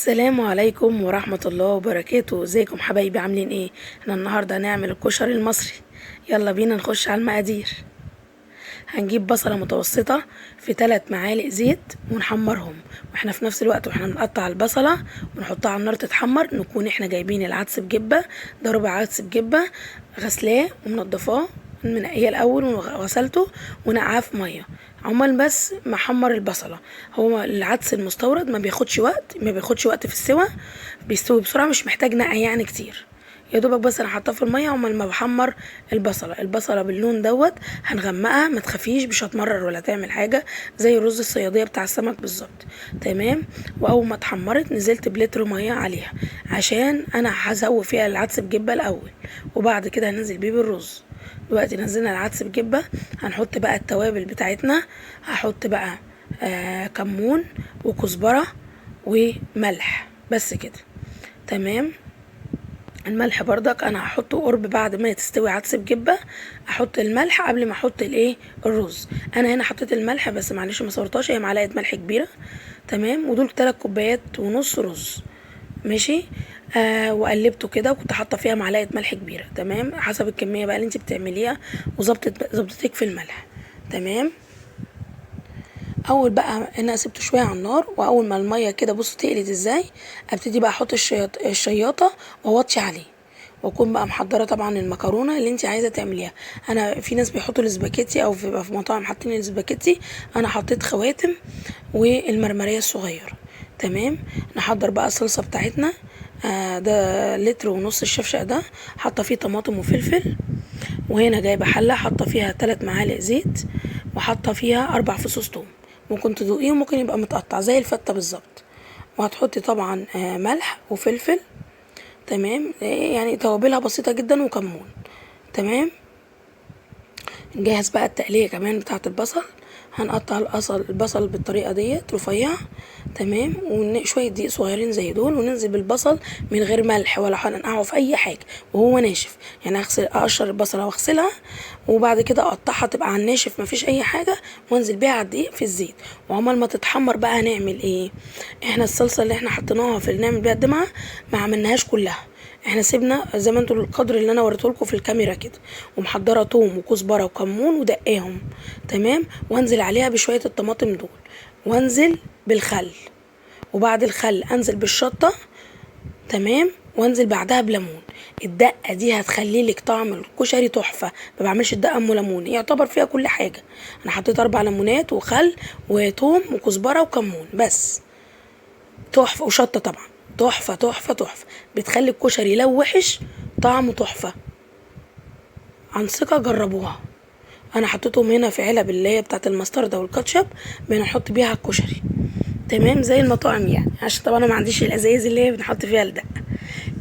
السلام عليكم ورحمة الله وبركاته. ازيكم حبايبي، عاملين ايه؟ احنا النهاردة هنعمل الكشري المصري. يلا بينا نخش على المقادير. هنجيب بصلة متوسطة في 3 معالق زيت ونحمرهم، واحنا في نفس الوقت واحنا بنقطع البصلة ونحطها على النار تتحمر نكون احنا جايبين العدس بجبة، ده ربع عدس بجبة غسلاه ومنضفاه منقيه الاول وغسلته ونقعاه في مية عمال بس محمر البصله. هو العدس المستورد ما بياخدش وقت في السوى، بيستوي بسرعة، مش محتاج نقع يعني كتير، يا دوبك بس انا حاطاه في المية عمال ما بحمر البصله. البصله باللون دوت هنغمقها، ما تخافيش مش هتمرر ولا تعمل حاجة، زي الرز الصياديه بتاع السمك بالظبط. تمام. واول ما اتحمرت نزلت بلتر مية عليها عشان انا هسوي فيها العدس بجبه الاول، وبعد كده هننزل بيه بالرز. دلوقتي نزلنا العدس بجبه، هنحط بقى التوابل بتاعتنا. هحط بقى كمون وكزبره وملح بس كده. تمام. الملح بردك انا هحطه قرب بعد ما تستوي عدس بجبه، احط الملح قبل ما احط الايه الرز. انا هنا حطيت الملح بس معلش ما صورتهاش، هي معلقه ملح كبيرة. تمام. ودول 3 كوبايات ونص رز. ماشي. وقلبته كده، وكنت حاطه فيها معلقه ملح كبيرة. تمام، حسب الكمية بقى اللي انت بتعمليها وظبطتك في الملح. تمام. اول بقى انا سبته شوية على النار، واول ما المية كده بصوا تقلت ازاي، ابتدي بقى احط الشياطه واوطي عليه، واكون بقى محضرة طبعا المكرونه اللي انت عايزه تعمليها. انا في ناس بيحطوا الاسباجيتي، او في مطاعم حاطين الاسباجيتي، انا حطيت خواتم والمرمريه الصغيرة. تمام. نحضر بقى الصلصه بتاعتنا. ده لتر ونص الشفشق ده، حاطه فيه طماطم وفلفل. وهنا جايبه حله حاطه فيها 3 معالق زيت، وحاطه فيها 4 فصوص توم، ممكن تدوقيه وممكن يبقى متقطع زي الفته بالظبط. وهتحطي طبعا ملح وفلفل. تمام. يعني توابلها بسيطة جدا، وكمون. تمام. نجهز بقى التقليه كمان بتاعه البصل. هنقطع البصل بالطريقة ديت رفيع. تمام. وشوية دقيق صغيرين زي دول، وننزل بالبصل من غير ملح ولا هنقعه في اي حاجة وهو ناشف. يعني اقشر البصله واغسلها، وبعد كده اقطعها تبقى على الناشف مفيش اي حاجة، وانزل بيها على الدقيق في الزيت. وعمال ما تتحمر بقى هنعمل ايه؟ احنا الصلصه اللي احنا حطيناها في اللي نعمل بيها الدمعة ما عملناهاش كلها، احنا سيبنا زي ما انتوا القدر اللي انا وريته لكم في الكاميرا كده، ومحضره توم وكزبره وكمون ودقاهم. تمام. وانزل عليها بشوية الطماطم دول، وانزل بالخل، وبعد الخل انزل بالشطه. تمام. وانزل بعدها بليمون. الدقة دي هتخلي لك طعم الكشري تحفة. ما بعملش الدقة ام ليمون، يعتبر فيها كل حاجة. انا حطيت 4 ليمونات وخل وتوم وكزبره وكمون بس، تحفة. وشطه طبعا، تحفة تحفة تحفة. بتخلي الكشري لو وحش طعمه تحفة، عن ثقة جربوها. انا حطيتهم هنا في علب اللي هي بتاعه المستردة والكاتشب، بنحط بيها الكشري. تمام، زي المطاعم يعني، عشان طبعا انا ما عنديش الازايز اللي هي بنحط فيها الدقة.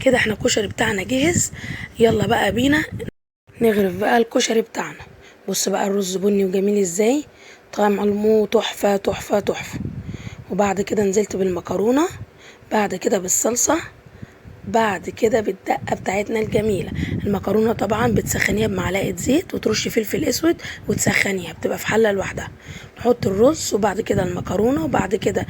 كده احنا الكشري بتاعنا جهز. يلا بقى بينا نغرف بقى الكشري بتاعنا. بص بقى الرز بني وجميل ازاي، طعمه تحفة تحفة تحفة. وبعد كده نزلت بالمكرونه، بعد كده بالصلصه، بعد كده بالدقه بتاعتنا الجميلة. المكرونه طبعا بتسخنيها بمعلقه زيت وترشي فلفل اسود وتسخنيها، بتبقى في حله لوحدها. نحط الرز وبعد كده المكرونه وبعد كده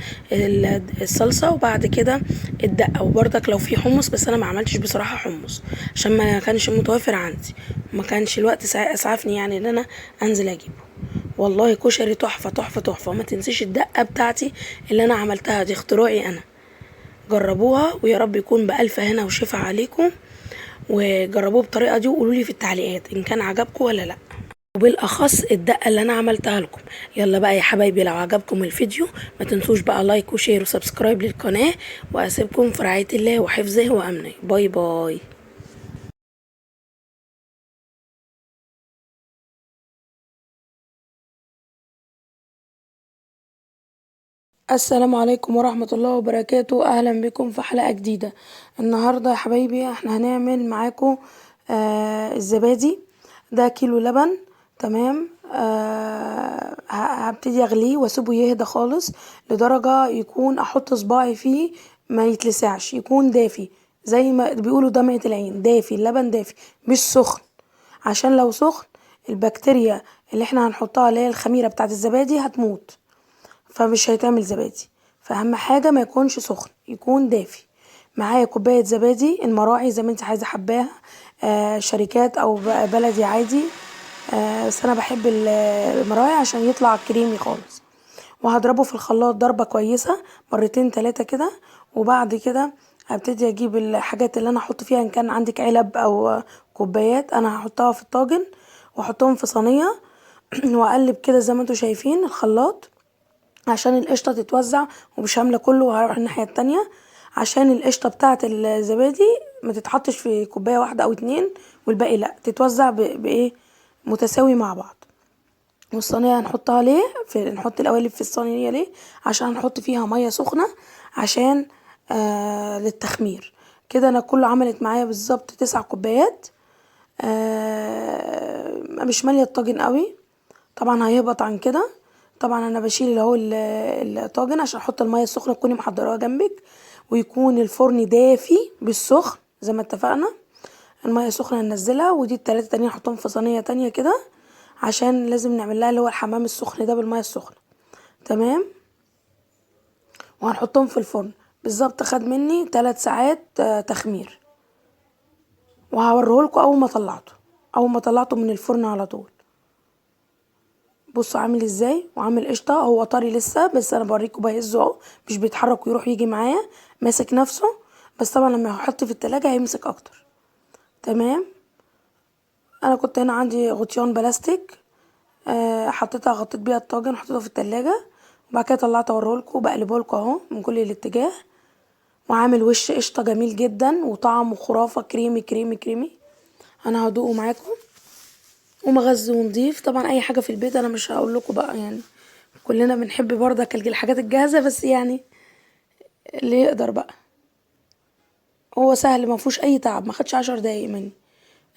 الصلصه وبعد كده الدقة. وبرضك لو في حمص، بس انا ما عملتش بصراحة حمص عشان ما كانش متوفر عندي، ما كانش الوقت اسعفني يعني ان انا انزل اجيبه. والله كشري تحفة تحفة تحفة. وما تنسيش الدقة بتاعتي اللي انا عملتها دي، اختراعي انا. جربوها ويا رب يكون بألف هنا وشفا عليكم. وجربوه بالطريقة دي وقولوا لي في التعليقات ان كان عجبكم ولا لا، وبالاخص الدقة اللي انا عملتها لكم. يلا بقى يا حبايبي، لو عجبكم الفيديو ما تنسوش بقى like و share و subscribe للقناة، واسيبكم في رعاية الله وحفظه وامنه. bye bye. السلام عليكم ورحمة الله وبركاته. أهلا بكم في حلقة جديدة. النهاردة يا حبايبي احنا هنعمل معاكم الزبادي. ده كيلو لبن. تمام. هبتدي اغليه واسيبه يهدى خالص لدرجة يكون احط صباعي فيه ما يتلسعش، يكون دافي زي ما بيقولوا دمعة العين، دافي اللبن دافي مش سخن، عشان لو سخن البكتيريا اللي احنا هنحطها اللي هي الخميرة بتاعت الزبادي هتموت، فمش هيتعمل زبادي. فاهم حاجة ما يكونش سخن، يكون دافي. معايا كوباية زبادي المراعي زي ما انت عايزه حباها، شركات او بلدي عادي، بس انا بحب المراعي عشان يطلع كريمي خالص. وهضربه في الخلاط ضربه كويسة مرتين تلاتة كده. وبعد كده هبتدي اجيب الحاجات اللي انا هحط فيها، ان كان عندك علب او كوبايات انا هحطها في الطاجن واحطهم في صينية واقلب كده زي ما انتم شايفين الخلاط عشان القشطه تتوزع ومش هامله كله. وهروح الناحية التانية عشان القشطه بتاعه الزبادي ما تتحطش في كوباية واحدة او اتنين والباقي لا، تتوزع بايه متساوي مع بعض. والصينيه هنحطها ليه؟ نحط القوالب في الصينية ليه؟ عشان نحط فيها مية سخنة عشان للتخمير كده. انا كله عملت معايا بالظبط 9 كوبايات، مش ماليه الطاجن قوي، طبعا هيهبط عن كده. طبعا انا بشيل اللي هو الطاجن عشان احط المية السخنة تكوني محضراها جنبك، ويكون الفرن دافي بالسخن زي ما اتفقنا. المية السخنة هننزلها، ودي التلاتة تانيين هحطهم في صينية تانية كده عشان لازم نعمل لها اللي هو الحمام السخن ده بالمية السخنة. تمام. وهنحطهم في الفرن بالظبط. خد مني 3 ساعات تخمير، وهوريهولكوا اول ما طلعته من الفرن على طول. بصوا عامل ازاي وعامل قشطه. هو طري لسه بس انا بوريكم بهزه اهو، مش بيتحرك ويروح يجي معايا، ماسك نفسه، بس طبعا لما هحطه في التلاجة هيمسك اكتر. تمام. انا كنت هنا عندي غطيان بلاستيك، حطيتها غطيت بيها الطاجن وحطيته في التلاجة، وبعد كده طلعت اوريهولكوا وبقلبهولكوا اهو من كل الاتجاه. وعامل وش قشطه جميل جدا وطعمه خرافه، كريمي كريمي كريمي. انا هدوقه معاكم، ومغذي ونضيف. طبعا اي حاجة في البيت انا مش هقول لكم بقى، يعني كلنا بنحب برضك الحاجات الجاهزة، بس يعني اللي يقدر بقى. هو سهل ما فيهوش اي تعب، ما خدش 10 دقايق مني.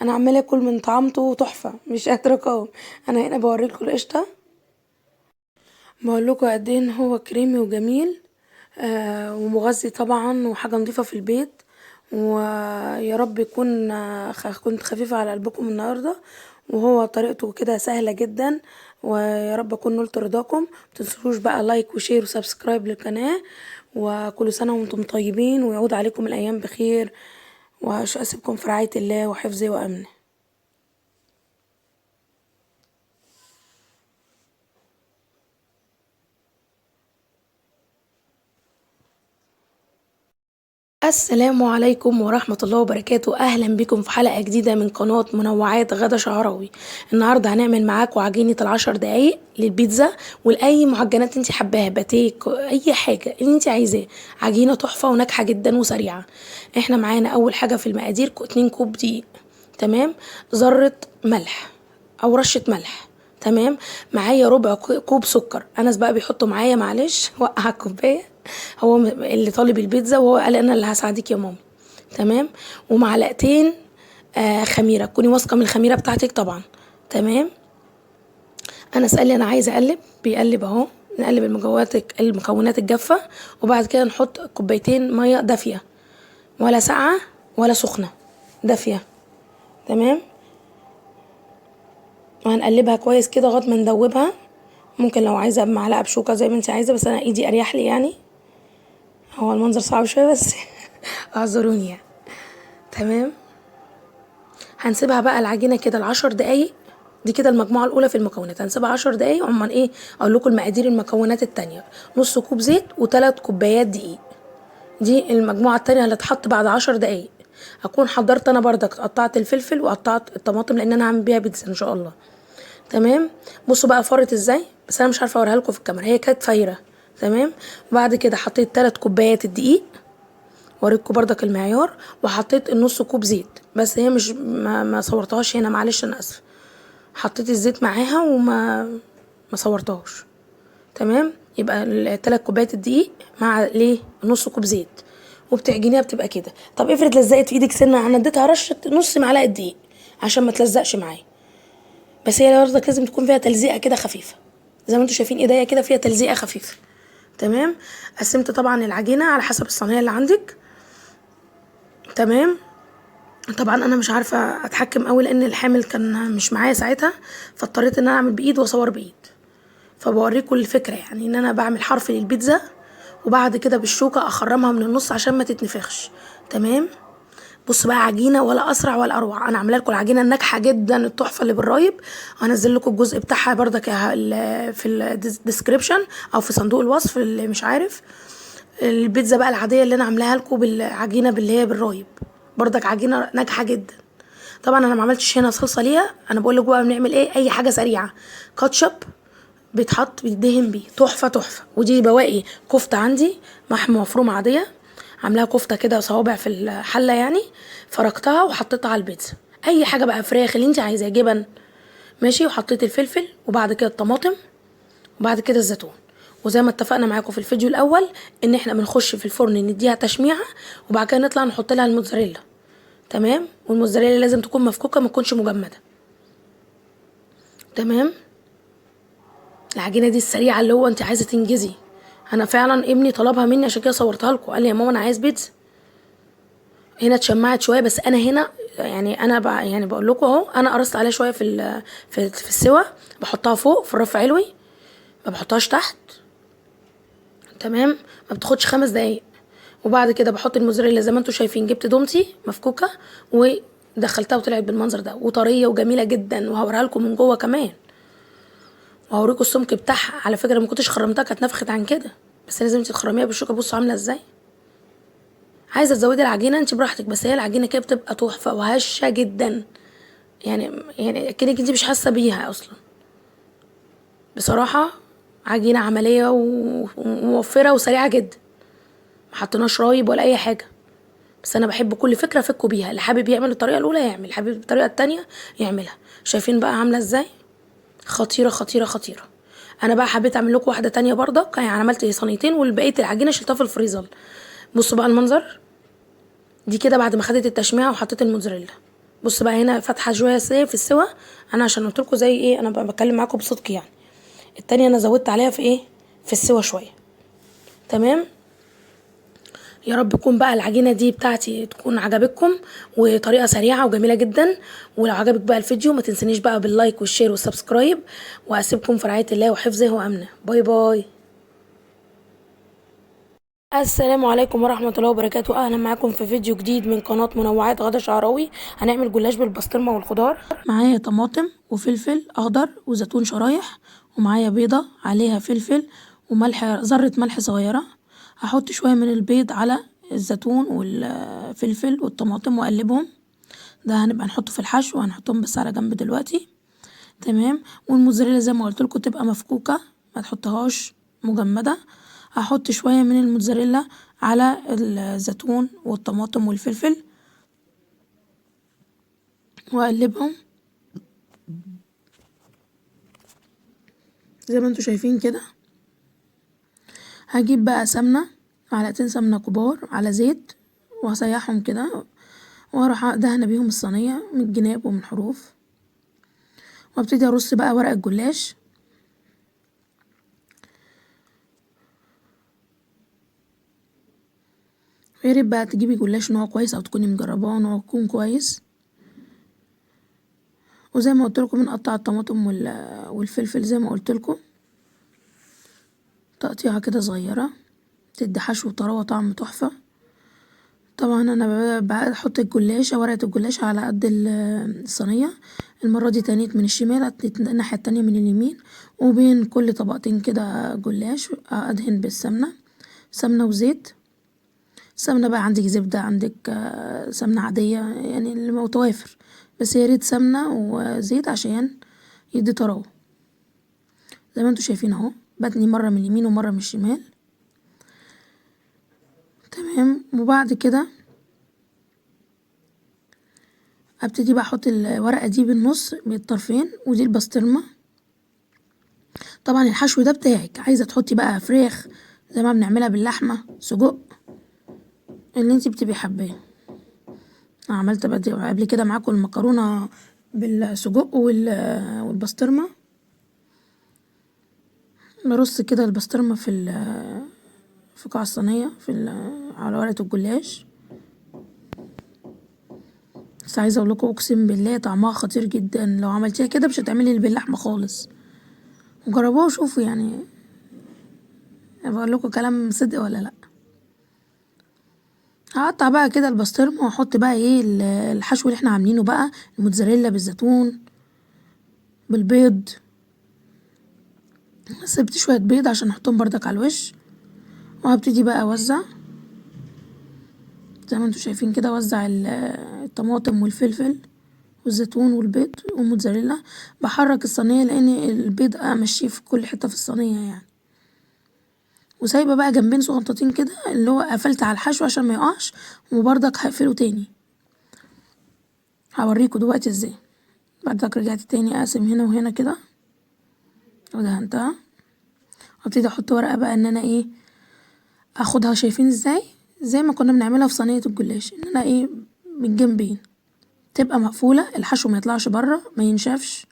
انا عماله اكل من طعمته تحفة، مش قادرة اقاوم. انا هنا بوريكم القشطه، بقول لكم قد ايه ان هو كريمي وجميل، ومغذي طبعا، وحاجه نضيفه في البيت. ويا رب يكون كنت خفيفة على قلبكم النهارده، وهو طريقته كده سهلة جدا، ويا رب اكون نلت رضاكم. متنسوش بقى like و share و subscribe للقناة، وكل سنة وانتم طيبين، ويعود عليكم الايام بخير، واسيبكم في رعاية الله وحفظه وامنه. السلام عليكم ورحمة الله وبركاته. أهلا بكم في حلقة جديدة من قناة منوعات غادة شعراوي. النهاردة هنعمل معاكم عجينة 10 دقايق للبيتزا ولأي معجنات انت حباها، باتيك، أي حاجة اللي انت عايزاه. عجينة تحفة وناجحة جدا وسريعة. احنا معانا أول حاجة في المقادير 2 كوب دقيق، تمام، ذرة ملح أو رشة ملح، تمام. معايا ربع كوب سكر. أنس بقى بيحطه معايا، معلش وقع الكوباية، هو اللي طالب البيتزا وهو قال انا اللي هساعدك يا ماما، تمام. ومعلقتين خميره، تكوني واثقة من الخميره بتاعتك طبعا، تمام. انا اسال انا عايزه اقلب، بيقلب اهو. نقلب المكونات الجافه، وبعد كده نحط كوبايتين مية دافيه، ولا ساقعه ولا سخنة، دافيه، تمام. وهنقلبها كويس كده لغاية ما ندوبها. ممكن لو عايزه بمعلقه بشوكة زي ما انت عايزه، بس انا ايدي اريح لي يعني. هو المنظر صعب شوية بس اعذروني يعني، تمام. هنسيبها بقى العجينة كده 10 دقايق. دي كده المجموعة الاولى في المكونات، هنسيبها 10 دقايق. عموما ايه اقول لكم المقادير المكونات التانية: نص كوب زيت و3 كوبايات دقيق. دي المجموعة التانية اللي اتحط بعد 10 دقايق. اكون حضرت انا بردك، قطعت الفلفل وقطعت الطماطم لان انا هعمل بيها بيتزا ان شاء الله، تمام. بصوا بقى فرت ازاي، بس انا مش عارفه اوريها لكم في الكاميرا، هي كانت فايره، تمام. وبعد كده حطيت 3 كوبايات الدقيق، وريتكم بردك المعيار، وحطيت النص كوب زيت، بس هي مش ما صورتهاش هنا، معلش انا اسفه. حطيت الزيت معاها وما ما صورتهاش، تمام. يبقى 3 كوبايات الدقيق مع ليه نص كوب زيت، وبتعجنيها بتبقى كده. طب افرض لزقت في ايدك سنة، انا اديتها رشه نص معلقه دقيق عشان ما تلزقش معايا، بس هي برضك لازم تكون فيها تلزيقه كده خفيفة، زي ما انتم شايفين ايديا كده فيها تلزيقه خفيفة، تمام. قسمت طبعا العجينة على حسب الصينية اللي عندك، تمام. طبعا انا مش عارفه اتحكم قوي لان الحامل كان مش معايا ساعتها، فاضطريت ان انا اعمل بايد واصور بايد، فبوريكم الفكرة يعني ان انا بعمل حرف للبيتزا وبعد كده بالشوكة اخرمها من النص عشان ما تتنفخش. تمام. بصوا بقى عجينه ولا اسرع ولا اروع. انا عامله لكم العجينة الناجحة جدا التحفة اللي بالرايب، هنزل لكم الجزء بتاعها بردك في ال description او في صندوق الوصف اللي مش عارف. البيتزا بقى العادية اللي انا عاملاها لكم بالعجينه باللي هي بالرايب بردك عجينه ناجحة جدا. طبعا انا ما عملتش هنا صلصه ليها، انا بقول لكم بقى بنعمل ايه، اي حاجة سريعة. كاتشب بيتحط بيدهن بيه تحفة تحفة. ودي بواقي كفته عندي لحمه مفرومه عادية، عاملاها كفته كده صوابع في الحلة يعني، فركتها وحطيتها على البيتزا. اي حاجة بقى، فراخ اللي انت عايزاه، جبن، ماشي. وحطيت الفلفل وبعد كده الطماطم وبعد كده الزيتون. وزي ما اتفقنا معاكم في الفيديو الاول ان احنا بنخش في الفرن نديها تشميعه، وبعد كده نطلع نحط لها الموتزاريلا. تمام. والموتزاريلا لازم تكون مفكوكه، ما تكونش مجمده. تمام. العجينة دي السريعة اللي هو انت عايزه تنجزي. انا فعلا ابني طلبها مني عشان كده صورتها لكم، قال لي يا ماما انا عايز بيتزا. هنا اتشمعت شوية، بس انا هنا يعني انا يعني بقول لكم اهو، انا قرصت عليها شوية في في السوا، بحطها فوق في الرف علوي، ما بحطهاش تحت. تمام. ما بتاخدش 5 دقايق. وبعد كده بحط الموزاريلا زي ما انتم شايفين، جبت دومتي مفكوكه ودخلتها وطلعت بالمنظر ده، وطريه وجميلة جدا. وهوريها لكم من جوه كمان، وهوريكم السمك بتاعها. على فكرة ما كنتش خرمتها كانت نفخت عن كده، بس لازم انت تخرميها بالشوكة. بصوا عامله ازاي. عايزه تزودي العجينة انت براحتك، بس هي العجينة كده بتبقى تحفة وهشه جدا، يعني كأنك انت مش حاسه بيها اصلا. بصراحة عجينه عملية وموفره وسريعة جدا، ما حطيناش رايب ولا اي حاجة. بس انا بحب كل فكرة افكوا بيها، اللي حابب يعمل الطريقة الاولى يعمل، اللي حابب الطريقة الثانية يعملها. شايفين بقى عامله ازاي؟ خطيرة خطيرة خطيرة. انا بقى حبيت اعمل لكم واحدة تانية برضك، يعني عملت صينيتين والبقية العجينة شلتها في الفريزر. بصوا بقى المنظر دي كده بعد ما خدت التشميعه وحطيت الموتزاريلا. بصوا بقى هنا فاتحة شوية في السوا، انا عشان قلت لكم زي ايه، انا بقى بتكلم معاكم بصدق يعني. التانية انا زودت عليها في ايه، في السوا شوية. تمام. يا رب تكون بقى العجينة دي بتاعتي تكون عجبتكم، وطريقه سريعة وجميلة جدا. ولو عجبك بقى الفيديو ما تنسنيش بقى بال like وال share وال subscribe، واسيبكم في رعاية الله وحفظه وامنه. bye bye. السلام عليكم ورحمة الله وبركاته. اهلا معاكم في فيديو جديد من قناة منوعات غدا شعراوي. هنعمل جلاش بالبسطرمه والخضار. معايا طماطم وفلفل اخضر وزيتون شرايح، ومعايا بيضة عليها فلفل وملح، ذره ملح صغيرة. هحط شوية من البيض على الزيتون والفلفل والطماطم واقلبهم، ده هنبقى نحطه في الحشو، وهنحطهم بس على جنب دلوقتي. تمام. والموزاريلا زي ما قلت لكم تبقى مفكوكه، ما تحطهاش مجمده. هحط شوية من الموتزاريلا على الزيتون والطماطم والفلفل واقلبهم زي ما انتوا شايفين كده. هجيب بقى سمنه، معلقتين سمنه كبار على زيت، وهسيحهم كده واروح دهنه بيهم الصينية من الجناب ومن الحروف، وابتدي ارص بقى ورق الجلاش. يا ريت بقى تجيبي جلاش نوع كويس او تكوني مجرباه نوع يكون كويس. وزي ما قلت لكم بنقطع الطماطم والفلفل زي ما قلت لكم تقطيعه كده صغيرة، تدي حشو وطراوه طعم تحفة. طبعا انا بحط الجلاشه، ورقة الجلاش على قد الصينية. المرة دي تنيت من الشمال، الناحية التانية من اليمين، وبين كل طبقتين كده جلاش ادهن بالسمنه، سمنه وزيت. سمنه بقى عندك زبدة، عندك سمنه عادية، يعني اللي متوافر، بس يا ريت سمنه وزيت عشان يدي طراوه. زي ما انتوا شايفين اهو، بتني مرة من اليمين ومرة من الشمال. تمام. وبعد كده ابتدي بقى احط الورقة دي بالنص بالطرفين، ودي البسطرمه. طبعا الحشو ده بتاعك، عايزه تحطي بقى فراخ زي ما بنعملها باللحمه، سجق، اللي انتي بتبقي حباه. عملت قبل كده معاكم المكرونه بالسجق والبسطرمه. برص كده البسطرمه في قاع الصينية على ورقة الجلاش. بس عايزه اقول لكم اقسم بالله طعمها خطير جدا، لو عملتيها كده مش هتعملي باللحمه خالص. وجربوها وشوفوا، يعني بقول لكم كلام صدق ولا لا. هقطع بقى كده البسطرمة واحط بقى ايه الحشو اللي احنا عاملينه بقى، الموتزاريلا بالزيتون بالبيض. سبت شوية بيض عشان احطهم بردك على الوش. وهبتدي بقى اوزع زي ما انتوا شايفين كده، اوزع الطماطم والفلفل والزيتون والبيض والموتزاريلا. بحرك الصينية لان البيض امشيه في كل حتة في الصينية يعني. وسايبة بقى جنبين صغنطتين كده اللي هو قفلت على الحشو عشان ما يقعش، وبرضك هقفله تاني، هوريكوا دلوقتي ازاي. بعدك رجعت تاني اقسم هنا وهنا كده ودهنتها. وابتدي احط ورقة بقى ان انا ايه اخدها، شايفين ازاي زي ما كنا بنعملها في صينية الجلاش، ان انا ايه من جنبين تبقى مقفولة، الحشو ما يطلعش بره ما ينشفش.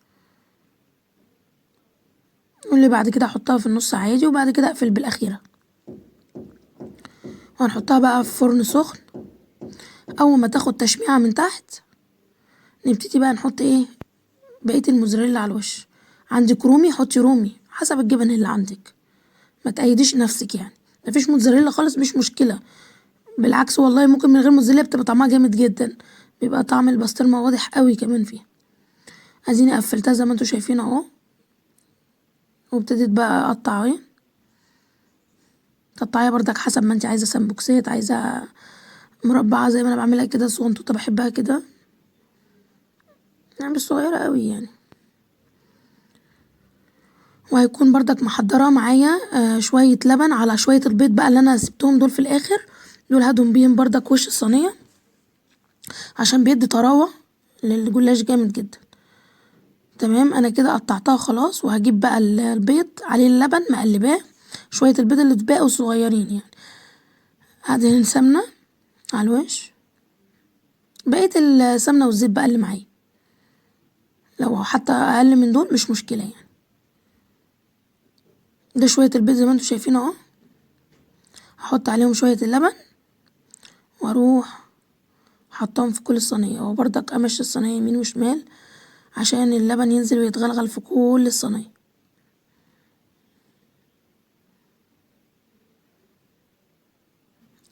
واللي بعد كده احطها في النص عادي، وبعد كده اقفل بالاخيرة. وهنحطها بقى في فرن سخن. اول ما تاخد تشميعة من تحت نبتدي بقى نحط ايه بقية الموزاريلا على الوش. عندك رومي حطي رومي حسب الجبن اللي عندك، ما تقيديش نفسك يعني. مفيش موتزاريلا خالص مش مشكلة، بالعكس والله ممكن من غير موتزاريلا بتبقى طعمها جامد جدا، بيبقى طعم البسطرمة واضح قوي كمان فيها. اديني قفلتها زي ما انتوا شايفين اهو، وابتديت بقى اقطع اهي. تقطعيها بردك حسب ما انت عايزة، سمبوكسات عايزة مربعة زي ما انا بعملها كده صغنطوطة بحبها كده يعني، مش صغيرة قوي يعني. وهيكون بردك محضرة معايا شوية لبن على شوية البيض بقى اللي انا سبتهم دول في الاخر، دول هدهم بيهم بردك وش الصينية عشان بيدي طراوة للجلاش جامد جدا. تمام، انا كده قطعتها خلاص. وهجيب بقى البيض عليه اللبن مقلباه، شوية البيض اللي اتبقوا صغيرين يعني. هدهن سمنة على الوش، بقية السمنة والزيت بقى اللي معايا، لو حتى اقل من دول مش مشكلة يعني. ده شوية البيض زي ما انتوا شايفين اهو، هحط عليهم شوية اللبن واروح حطهم في كل الصينية، وبرضك امشي الصينية يمين وشمال عشان اللبن ينزل ويتغلغل في كل الصينية.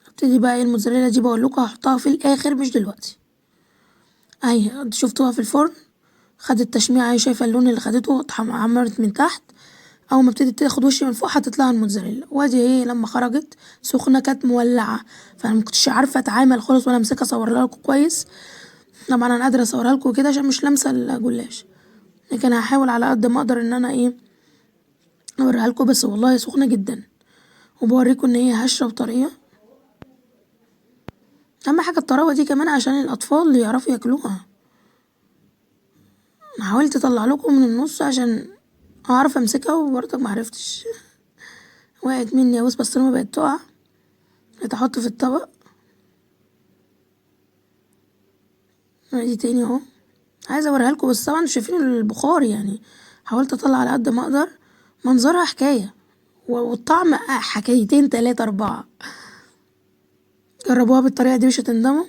ابتدي بقى ايه الموتزاريلا دي بقول لكم هحطها في الاخر مش دلوقتي. اهي شفتوها في الفرن خدت تشميعة، اهي شايفة اللون اللي خدته، اتحمرت من تحت. اول ما ابتدت تاخد وش من فوق حطيت لها الموتزاريلا، وادي اهي لما خرجت سخنة كانت مولعة، فانا ما كنتش عارفة اتعامل خالص وانا ماسكة اصورها لكم كويس. طبعا انا قادرة اصورها لكم كده عشان مش لامسة الجلاش، لكن هحاول على قد ما اقدر ان انا ايه اوريها لكم، بس والله سخنة جدا، وبوريكم ان هي هشة وطرية. اهم حاجة الطراوة دي كمان عشان الاطفال اللي يعرفوا ياكلوها. انا حاولت اطلع لكم من النص عشان اعرف امسكها وبرضك معرفتش، وقعت مني يا بص، بس ما بقت تقع. بقيت احط في الطبق ادي تاني اهو، عايزه اوريها لكم بس طبعا انتوا شايفين البخار يعني، حاولت اطلع على قد ما اقدر. منظرها حكايه والطعم حكايتين تلاتة اربعة. جربوها بالطريقه دي مش هتندموا.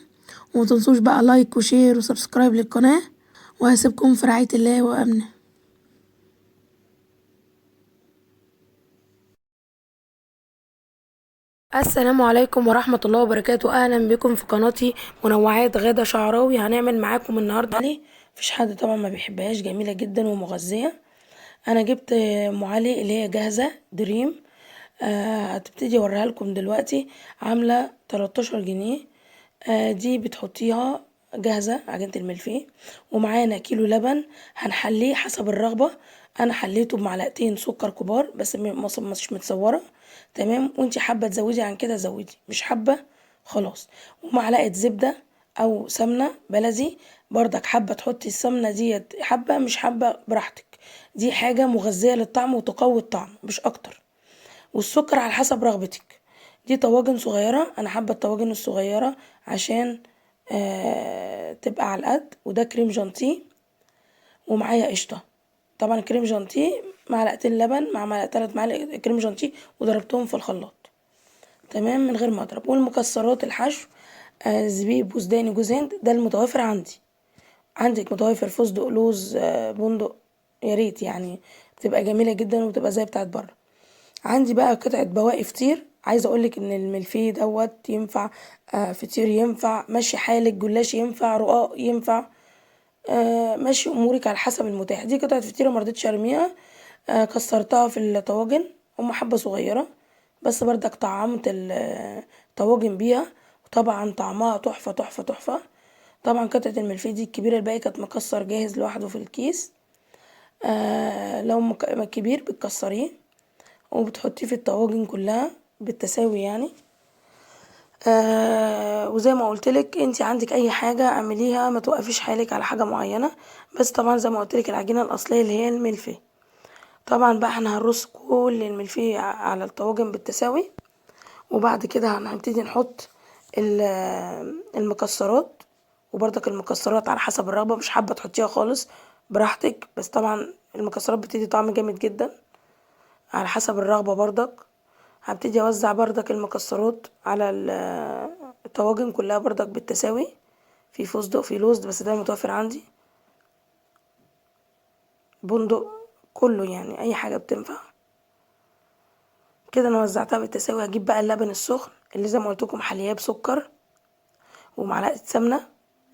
وما تنسوش بقى like و share و subscribe للقناه، وهسيبكم في رعايه الله وامنه. السلام عليكم ورحمة الله وبركاته. أهلا بكم في قناتي منوعات غادة شعراوي. هنعمل معاكم النهاردة علي مفيش حد طبعا ما بيحبهاش، جميلة جدا ومغذية. أنا جبت أم علي اللي هي جاهزة دريم، هتبتدي اوريها لكم دلوقتي. عاملة 13 جنيه، دي بتحطيها جاهزة عجينة الملفيه. ومعانا كيلو لبن هنحليه حسب الرغبة، أنا حليته بمعلقتين سكر كبار بس مش متصورة. تمام، وانتي حابة تزودي عن كده زودي، مش حابة خلاص. ومعلقة زبدة أو سمنة بلدي برضك، حابة تحطي السمنة ديت حابة مش حابة براحتك، دي حاجة مغذية للطعم وتقوي الطعم مش أكتر. والسكر على حسب رغبتك. دي طواجن صغيرة، أنا حابة الطواجن الصغيرة عشان تبقى على القد. وده كريم جانتيه ومعايا قشطة. طبعا كريم جانتيه معلقتين لبن مع 3 معالق كريم جانتيه، وضربتهم في الخلاط تمام من غير ما اضرب. والمكسرات الحشو، زبيب وسوداني جوز هند، ده المتوافر عندي. عندك متوافر فستق لوز، بندق، يا ريت يعني، بتبقى جميلة جدا وبتبقى زي بتاعت بره. عندي بقى قطعة بواقي فطير، عايزة اقولك ان الملفيه دوت ينفع فطير، ينفع ماشي حالك، جلاش ينفع، رقاق ينفع، ماشي امورك على حسب المتاح. دي قطعة فطيرة مرضتش ارميها، كسرتها في الطواجن، هم حبة صغيرة بس بردك طعمت الطواجن بيها، وطبعا طعمها تحفة تحفة تحفة. طبعا قطعة الملفيه دي الكبيرة، الباقي كانت مكسر جاهز لوحده في الكيس. لو كبير بتكسريه وبتحطيه في الطواجن كلها بالتساوي يعني. وزي ما قلتلك انت عندك اي حاجة اعمليها، ما توقفيش حالك على حاجة معينة، بس طبعا زي ما قلتلك العجينة الاصلية اللي هي الملفيه. طبعا بقى احنا هنرص كل الملفيه على الطواجن بالتساوي، وبعد كده هنبتدي نحط المكسرات، وبرضك المكسرات على حسب الرغبة، مش حابة تحطيها خالص براحتك، بس طبعا المكسرات بتدي طعم جامد جدا على حسب الرغبة. برضك هبتدي اوزع برضك المكسرات على الطواجن كلها برضك بالتساوي، في فستق في لوز بس ده متوفر عندي، بندق، كله يعني اي حاجة بتنفع كده. انا وزعتها بالتساوي. هجيب بقى اللبن السخن اللي زي ما قلت لكم حلياه بسكر ومعلقة سمنة،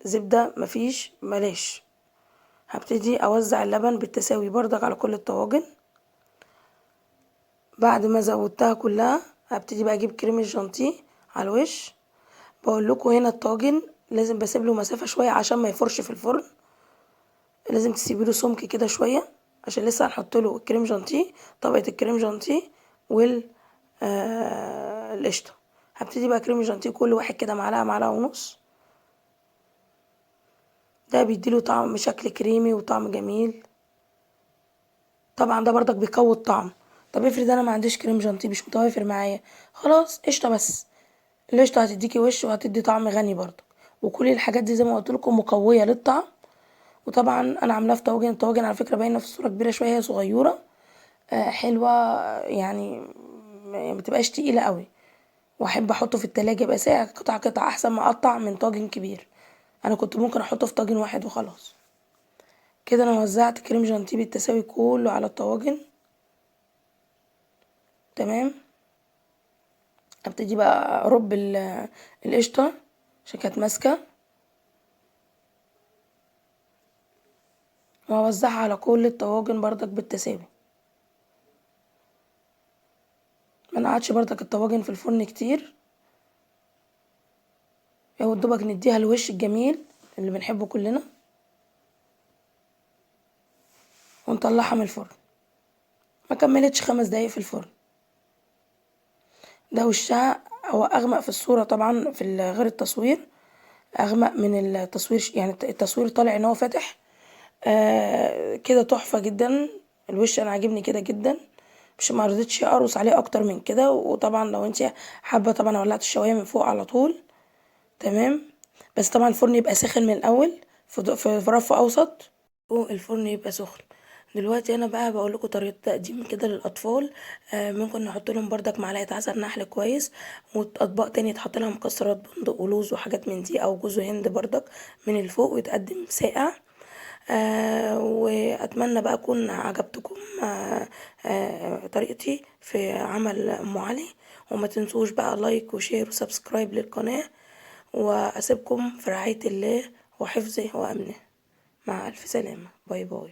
زبدة مفيش بلاش. هبتدي اوزع اللبن بالتساوي برضك على كل الطواجن. بعد ما زودتها كلها هبتدي بقى اجيب كريم الجانتيه على الوش. بقول لكم هنا الطاجن لازم بسيب له مسافة شوية عشان ما يفرش في الفرن، لازم تسيبي له سمك كده شوية عشان لسه هنحط له الكريم جانتيه، طبقة الكريم جانتيه وال القشطة. هبتدي بقى كريم جانتيه كل واحد كده معلقة، معلقة ونص، ده بيديله طعم شكل كريمي وطعم جميل. طبعا ده برضك بيقوي الطعم. طب افرض انا ما عنديش كريم جانتيه، مش متوافر معايا، خلاص قشطة، بس القشطة هتديكي وش وهتدي طعم غني برضك. وكل الحاجات دي زي ما قلت لكم مقوية للطعم. وطبعا انا عاملاه في طواجن، الطواجن على فكرة باينة في الصورة كبيرة شوية، هي صغيرة، حلوة يعني، ما بتبقاش تقيلة قوي. واحب احطه في التلاجة يبقى ساقع قطعة قطعة احسن ما اقطع من طاجن كبير، انا كنت ممكن احطه في طاجن واحد وخلاص. كده انا وزعت كريم جانتيه بالتساوي كله على الطواجن. تمام. ابتدي بقى ارب القشطة عشان كانت ماسكة، واوزعها على كل الطواجن برضك بالتساوي. ما نقعدش برضك الطواجن في الفرن كتير، يا دوبك نديها الوش الجميل اللي بنحبه كلنا ونطلعها من الفرن. ما كملتش 5 دقايق في الفرن. ده وشها هو اغمق في الصورة طبعا في غير التصوير، اغمق من التصوير، يعني التصوير طالع ان هو فاتح. كده تحفة جدا الوش، انا عاجبني كده جدا، مش ما رضيتش اقرص عليه اكتر من كده. وطبعا لو انت حابة طبعا ولعت الشواية من فوق على طول. تمام. بس طبعا الفرن يبقى ساخن من الاول، في رف اوسط والفرن يبقى سخن. دلوقتي انا بقى بقول لكم طريقه تقديم كده للاطفال. ممكن نحط لهم بردك معلقه عسل نحل كويس، واطباق تانية يتحط لها مكسرات بندق ولوز وحاجات من دي، او جوز هند بردك من الفوق، ويتقدم ساقع. واتمنى بقى اكون عجبتكم، طريقتي في عمل ام علي. وما تنسوش بقى like و share و subscribe للقناه، واسيبكم في رعايه الله وحفظه وامنه. مع الف سلامه، bye bye.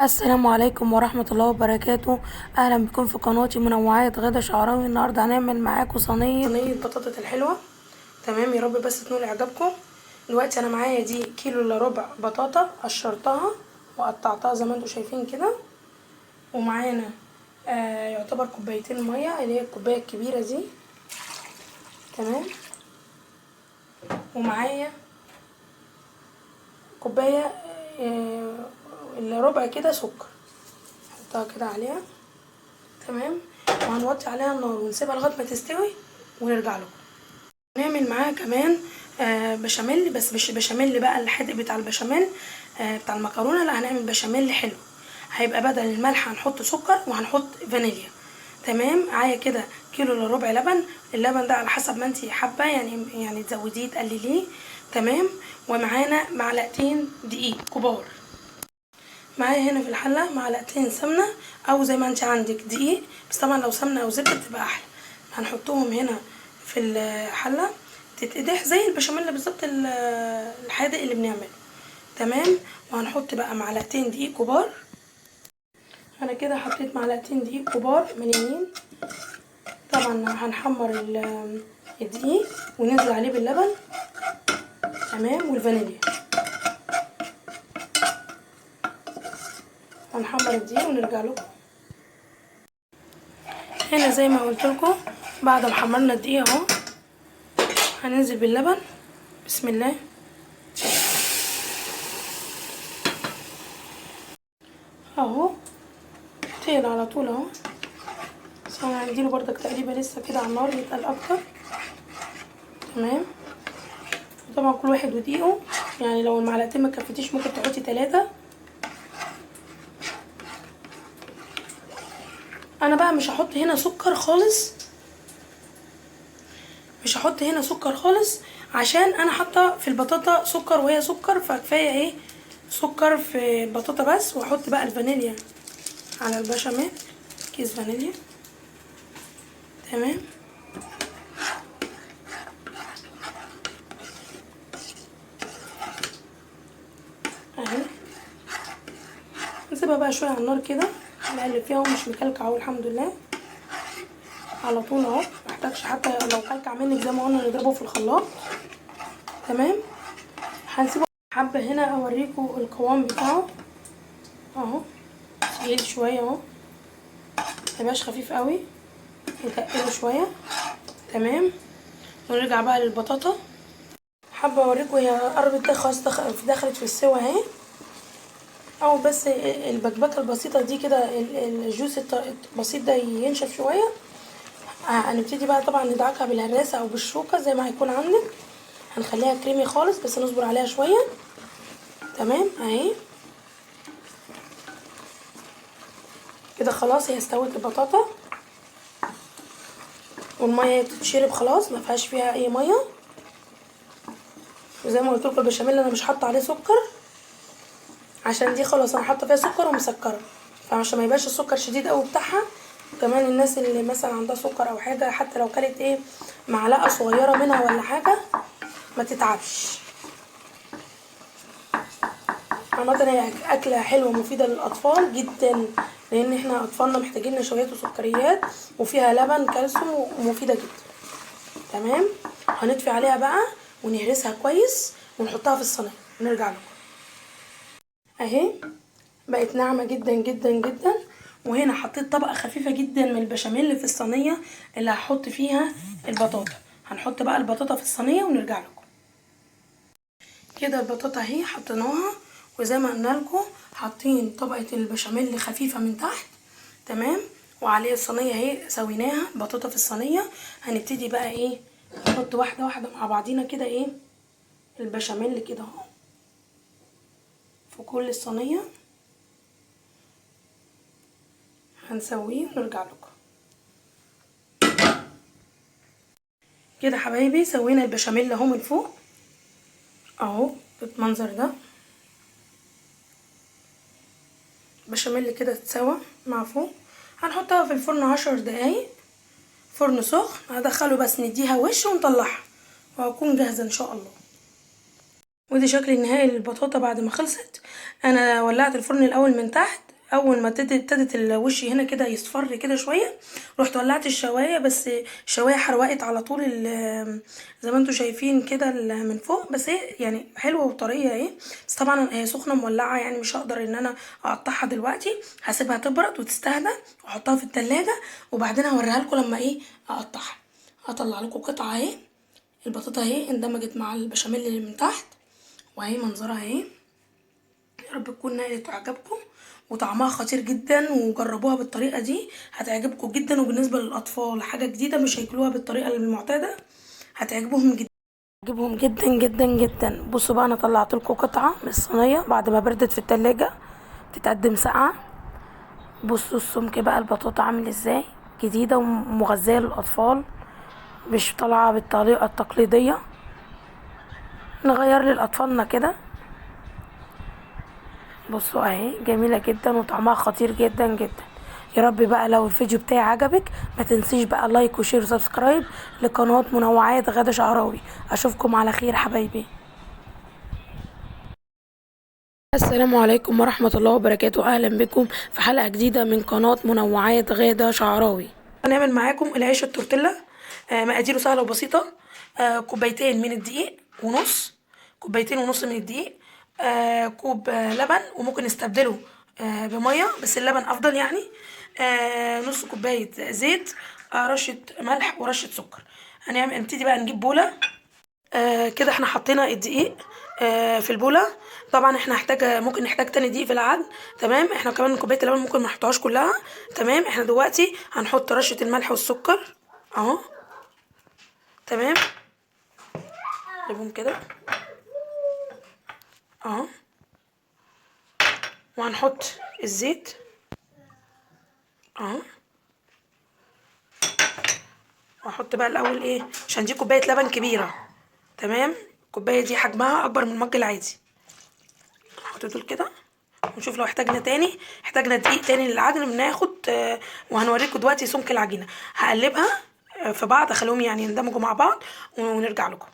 السلام عليكم ورحمة الله وبركاته. أهلا بكم في قناتي منوعات غادة شعراوي. النهاردة هنعمل معاكم صينية بطاطا الحلوة. تمام، يا رب بس تنول إعجابكم. دلوقتي أنا معايا دي كيلو إلا ربع بطاطا، قشرتها وقطعتها زي ما انتم شايفين كده، ومعانا يعتبر كوبايتين مية اللي هي الكوباية الكبيرة دي. تمام، ومعايا كوباية إلا ربع كده سكر، نحطها كده عليها. تمام، وهنوطي عليها النار ونسيبها لغايه ما تستوي ونرجع لكم. نعمل معاها كمان بشاميل، بس مش بشاميل بقى الحادق بتاع البشاميل بتاع المكرونه، لا هنعمل بشاميل حلو. هيبقى بدل الملح هنحط سكر وهنحط فانيليا. تمام، معايا كده كيلو الا ربع لبن، اللبن ده على حسب ما انتي حابه، يعني تزوديه تقلليه. تمام، ومعانا معلقتين دقيق كبار. معايا هنا في الحلة معلقتين سمنه او زي ما انت عندك دقيق، بس طبعا لو سمنه او زبدة بتبقى احلى. هنحطهم هنا في الحلة تتقدح زي البشاميل بالظبط الحادق اللي بنعمله. تمام. وهنحط بقى معلقتين دقيق كبار. انا كده حطيت معلقتين دقيق كبار مليانين. طبعا هنحمر الدقيق وننزل عليه باللبن. تمام. والفانيليا. هنحمر الدقيق ونرجع لكم. هنا زي ما قلت لكم بعد ما حمرنا الدقيق اهو هننزل باللبن. بسم الله. اهو تقل على طول اهو، بس انا هنديله بردك تقريبا لسه كده على النار يتقل اكتر. تمام. طبعا كل واحد ودقيقة، يعني لو المعلقتين ما كفتيش ممكن تحطي 3. انا بقى مش هحط هنا سكر خالص، مش هحط هنا سكر خالص عشان انا حاطه في البطاطا سكر وهي سكر، فكفايه ايه سكر في البطاطا بس. واحط بقى الفانيليا على البشاميل، كيس فانيليا. تمام. اهي نسيبها بقى شوية على النار كده، نقلب فيها ومش مكلكع اهو الحمد لله على طول اهو، محتاجش حتى لو كلكع منك زي ما قلنا نضربه في الخلاط. تمام. هنسيبه حبه هنا اوريكم القوام بتاعه اهو، تقيل شوية اهو، ميبقاش خفيف قوي، نتقله شوية. تمام. ونرجع بقى للبطاطا. حابة اوريكم هي قربت خلاص، دخلت في السوا اهي. او بس البكبكه البسيطة دي كده، الجوس البسيط ده ينشف شوية. هنبتدي بقى طبعا ندعكها بالهراسه او بالشوكة زي ما هيكون عندك. هنخليها كريمي خالص بس نصبر عليها شوية. تمام اهي كده خلاص هي استوت البطاطا، والمية بتتشرب خلاص ما فيهاش فيها اي مية. وزي ما قلت لكم البشاميل انا مش حاطه عليه سكر عشان دي خلاص انا حاطه فيها سكر ومسكره، فعشان ما يبقاش السكر شديد قوي بتاعها. وكمان الناس اللي مثلا عندها سكر او حاجة حتى لو كلت ايه معلقه صغيرة منها ولا حاجة ما تتعبش. عامة هي اكله حلوة مفيدة للاطفال جدا، لان احنا اطفالنا محتاجين نشويات وسكريات، وفيها لبن كالسيوم ومفيدة جدا. تمام. هنطفي عليها بقى ونهرسها كويس ونحطها في الصينية ونرجع لكم. اهي بقت ناعمة جدا جدا جدا. وهنا حطيت طبقه خفيفة جدا من البشاميل في الصينية اللي هحط فيها البطاطا. هنحط بقى البطاطا في الصينية ونرجع لكم. كده البطاطا اهي حطيناها، وزي ما قلنا لكم حاطين طبقه البشاميل خفيفة من تحت. تمام. وعليه الصينية اهي سويناها البطاطا في الصينية. هنبتدي بقى ايه نحط واحدة واحدة مع بعضينا كده ايه البشاميل كده اهو في كل الصينية. هنسويه ونرجع لكم. كده حبايبي سوينا البشاميل اهو من فوق اهو بالمنظر ده. بشاميل كده اتسوى مع فوق. هنحطها في الفرن 10 دقايق، فرن سخن. هدخله بس نديها وش ونطلعها وهكون جاهزة ان شاء الله. ودي شكل النهائي للبطاطا بعد ما خلصت. انا ولعت الفرن الاول من تحت، اول ما ابتدت الوش هنا كده يصفر كده شوية رحت ولعت الشوايه، بس الشوايه حرقت على طول زي ما انتم شايفين كده من فوق، بس هي يعني حلوة وطريه اهي. بس طبعا هي سخنة مولعه، يعني مش هقدر ان انا اقطعها دلوقتي، هسيبها تبرد وتستهدى واحطها في التلاجة وبعدين هوريها لكم لما ايه اقطعها. هطلع لكم قطعه اهي، البطاطا اهي اندمجت مع البشاميل اللي من تحت وهي منظرها اهي. يا رب تكون نالت اعجابكم، وطعمها خطير جدا، وجربوها بالطريقة دي هتعجبكم جدا. وبالنسبة للاطفال حاجة جديدة مش هياكلوها بالطريقة المعتادة، هتعجبهم جدا، هتعجبهم جدا جدا جدا. بصوا بقى انا طلعت لكم قطعه من الصينية بعد ما بردت في التلاجة، تتقدم ساقعه. بصوا السمك بقى البطاطا عامل ازاي، جديدة ومغذيه للاطفال، مش طالعه بالطريقة التقليدية. نغير للاطفالنا كده. بصوا اهي جميلة جدا وطعمها خطير جدا جدا. يا رب بقى لو الفيديو بتاعي عجبك ما تنسيش بقى like و share و subscribe لقناة منوعات غادة شعراوي. اشوفكم على خير حبايبي. السلام عليكم ورحمة الله وبركاته. اهلا بكم في حلقة جديدة من قناة منوعات غادة شعراوي. هنعمل معاكم العيش التورتيلا. مقاديره سهلة وبسيطة. كوبايتين من الدقيق ونص، كوبايتين ونص من الدقيق، كوب لبن، وممكن نستبدله بمية بس اللبن افضل يعني، نص كوباية زيت، رشة ملح ورشة سكر. نبتدي بقى نجيب بولة. كده احنا حطينا الدقيق في البولة. طبعا احنا ممكن نحتاج تاني دقيق في العجن. تمام، احنا كمان كوباية اللبن ممكن ما نحطهاش كلها. تمام، احنا دلوقتي هنحط رشة الملح والسكر اهو. تمام، نجيبهم كده اهو، وهنحط الزيت اهو. واحط بقى الاول ايه، عشان دي كوباية لبن كبيرة. تمام، الكوباية دي حجمها اكبر من المج العادي. نحط دول كده ونشوف لو احتاجنا تاني، احتاجنا دقيق تاني للعجن بناخد. وهنوريكم دلوقتي سمك العجينة. هقلبها في بعض، اخليهم يعني يندمجوا مع بعض ونرجع لكم.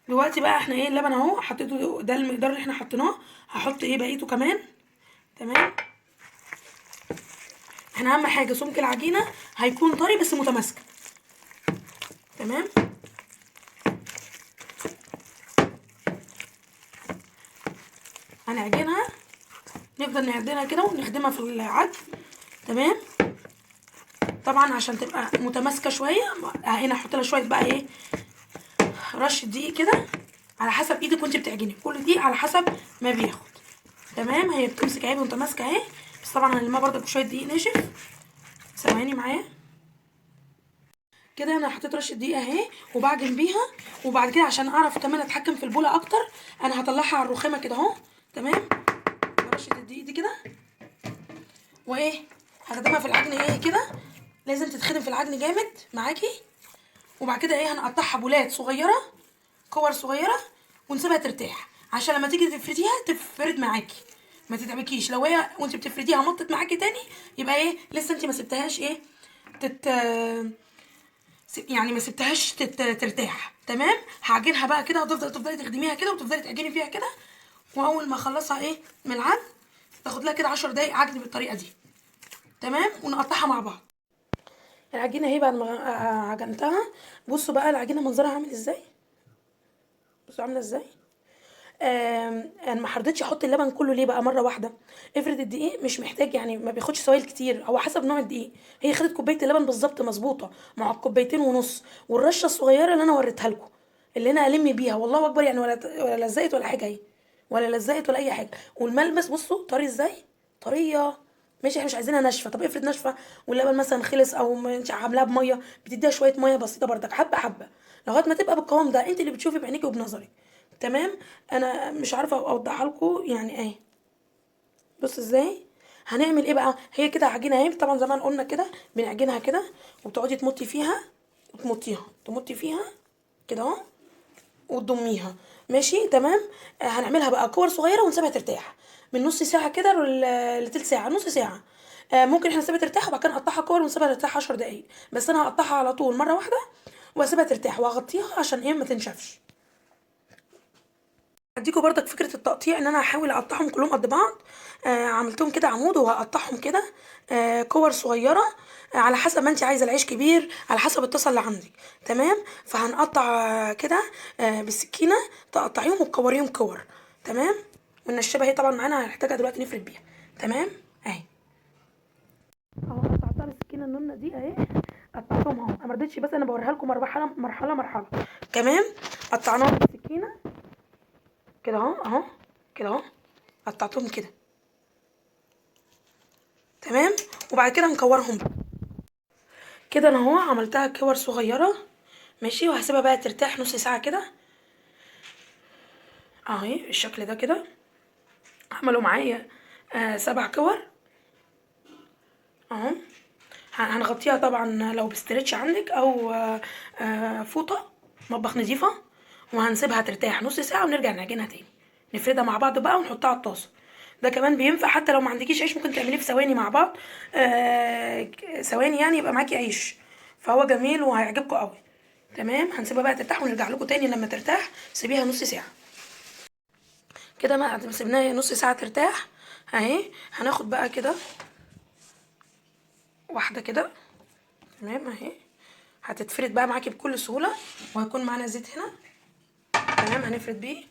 دلوقتي بقى احنا ايه، اللبن اهو حطيته، ده المقدار اللي احنا حطيناه. هحط ايه بقيته كمان. تمام، احنا اهم حاجة سمك العجينة هيكون طري بس متماسك. تمام، هنعجنها، نفضل نعجنها كده ونخدمها في العجن. تمام، طبعا عشان تبقى متماسكة شوية هنا هحط لها شوية بقى ايه، رشه دقيق كده على حسب ايدك وانت بتعجني، كل دقيق على حسب ما بياخد. تمام، هي بتمسك اهي متماسكة اهي، بس طبعا هنلمها برده بشوية دقيق ناشف. ثواني معايا كده، انا حطيت رشه دقيق اهي وبعجن بيها. وبعد كده عشان اعرف كمان اتحكم في البوله اكتر، انا هطلعها على الرخامه كده اهو. تمام، رشه الدقيق دي كده، وايه هخدمها في العجن ايه كده، لازم تتخدم في العجن جامد معاكي. وبعد كده ايه، هنقطعها بولات صغيرة، كور صغيرة، ونسيبها ترتاح عشان لما تيجي تفرديها تفرد معاكي، ما تتعبكيش. لو هي وانت بتفرديها مطت معاكي تاني يبقى ايه، لسه انت ما سبتهاش ايه يعني ما سبتهاش ترتاح. تمام، هعجنها بقى كده، هتفضل تفضلي تخدميها كده وتفضلي تعجني فيها كده. واول ما اخلصها ايه من العجن تاخد لها كده 10 دقايق عجن بالطريقة دي. تمام، ونقطعها مع بعض. العجينة اهي بعد ما عجنتها، بصوا بقى العجينة منظرها عامل ازاي، بصوا عامله ازاي. انا ما حرضتش احط اللبن كله ليه بقى مرة واحدة، افرض الدقيق مش محتاج يعني ما بياخدش سوائل كتير، هو حسب نوع الدقيق. هي خدت كوباية اللبن بالظبط مظبوطة مع الكوبايتين ونص، والرشه الصغيرة اللي انا وريتها لكم اللي انا الم بيها، والله اكبر يعني، ولا لزقت ولا حاجة اهي، ولا لزقت ولا اي حاجة. والملمس بصوا طري ازاي، طرية ماشي، احنا مش عايزينها ناشفة. طب افرض ناشفة واللبن مثلا خلص او انت عاملاها بميه، بتديها شوية مية بسيطة بردك، حبه حبه لغاية ما تبقى بالقوام ده، انت اللي بتشوفي بعينيكي وبنظرك. تمام، انا مش عارفه اوضحها لكم يعني ايه. بص ازاي هنعمل ايه بقى. هي كده عجينه اهي، طبعا زي ما قلنا كده بنعجنها كده، وبتقعدي تمطي فيها وتمطيها، تمطي فيها كده اهو وتضميها. ماشي تمام. هنعملها بقى كور صغيرة ونسيبها ترتاح من نص ساعة كده لتلت ساعة، نص ساعة. ممكن احنا نسيبها ترتاح وبعد كده نقطعها كور ونسيبها ترتاح 10 دقايق، بس انا هقطعها على طول مرة واحدة واسيبها ترتاح واغطيها عشان ايه ما تنشفش. هديكوا برضك فكرة التقطيع، ان انا هحاول اقطعهم كلهم قد بعض. عملتهم كده عمود وهقطعهم كده كور صغيرة، على حسب ما انت عايزه العيش كبير، على حسب الطاسه اللي عندك. تمام، فهنقطع كده بالسكينة، تقطعيهم وتكوريهم كور. تمام، والنشابه اهي طبعا معانا، هنحتاجها دلوقتي نفرد بيها. تمام اهي اهو، قطعتها بالسكينة النونه دي اهي، قطعتهم اهو. انا ما رضيتش، بس انا بوريها لكم مرحلة مرحلة مرحلة. تمام، قطعناها بالسكينة كده اهو، اهو كده اهو، قطعتهم كده. تمام، وبعد كده نكورهم كده. انا اهو عملتها كور صغيرة ماشي، وهسيبها بقى ترتاح نص ساعة كده اهي بالشكل ده كده. عملوا معايا 7 كور اهو. هنغطيها طبعا لو ب stretch عندك او فوطه مطبخ نظيفة، وهنسيبها ترتاح نص ساعة ونرجع نعجنها تاني، نفردها مع بعض بقى ونحطها على الطاسه. ده كمان بينفع حتى لو ما عندكيش عيش، ممكن تعمليه في ثواني مع بعض. ثواني يعني يبقى معاكي عيش. فهو جميل وهيعجبكم قوي. تمام، هنسيبها بقى ترتاح ونرجع لكم تاني لما ترتاح. سيبيها نص ساعة كده، ما سيبناها نص ساعة ترتاح اهي. هناخد بقى كده واحدة كده. تمام اهي، هتتفرد بقى معاكي بكل سهولة، وهيكون معانا زيت هنا. تمام، هنفرد بيه.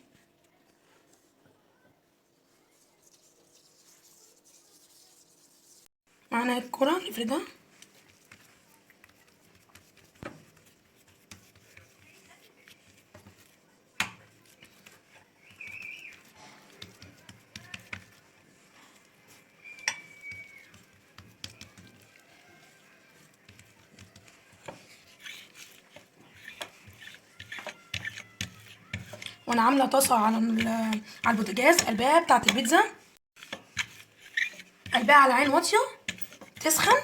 معانا الكرة نفردها. وانا عامله طاسه على البوتاجاز، قلبها بتاعه البيتزا، قلبها على عين واطية تسخن،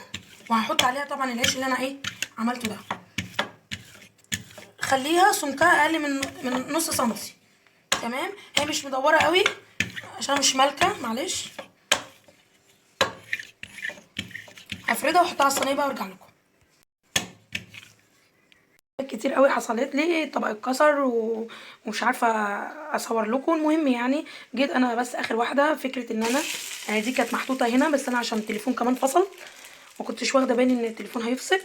وهحط عليها طبعا العيش اللي انا ايه عملته ده. خليها سمكها اقل من نص سنتي. تمام، هي مش مدورة قوي عشان مش مالكه، معلش. هفردها واحطها على الصينية بقى وارجع لكم. كتير قوي حصلت لي، طبق اتكسر ومش عارفه اصور لكم. المهم يعني جيت انا بس اخر واحدة، فكرة ان انا دي كانت محطوطة هنا، بس انا عشان التليفون كمان فصل ما كنتش واخده بالي ان التليفون هيفصل.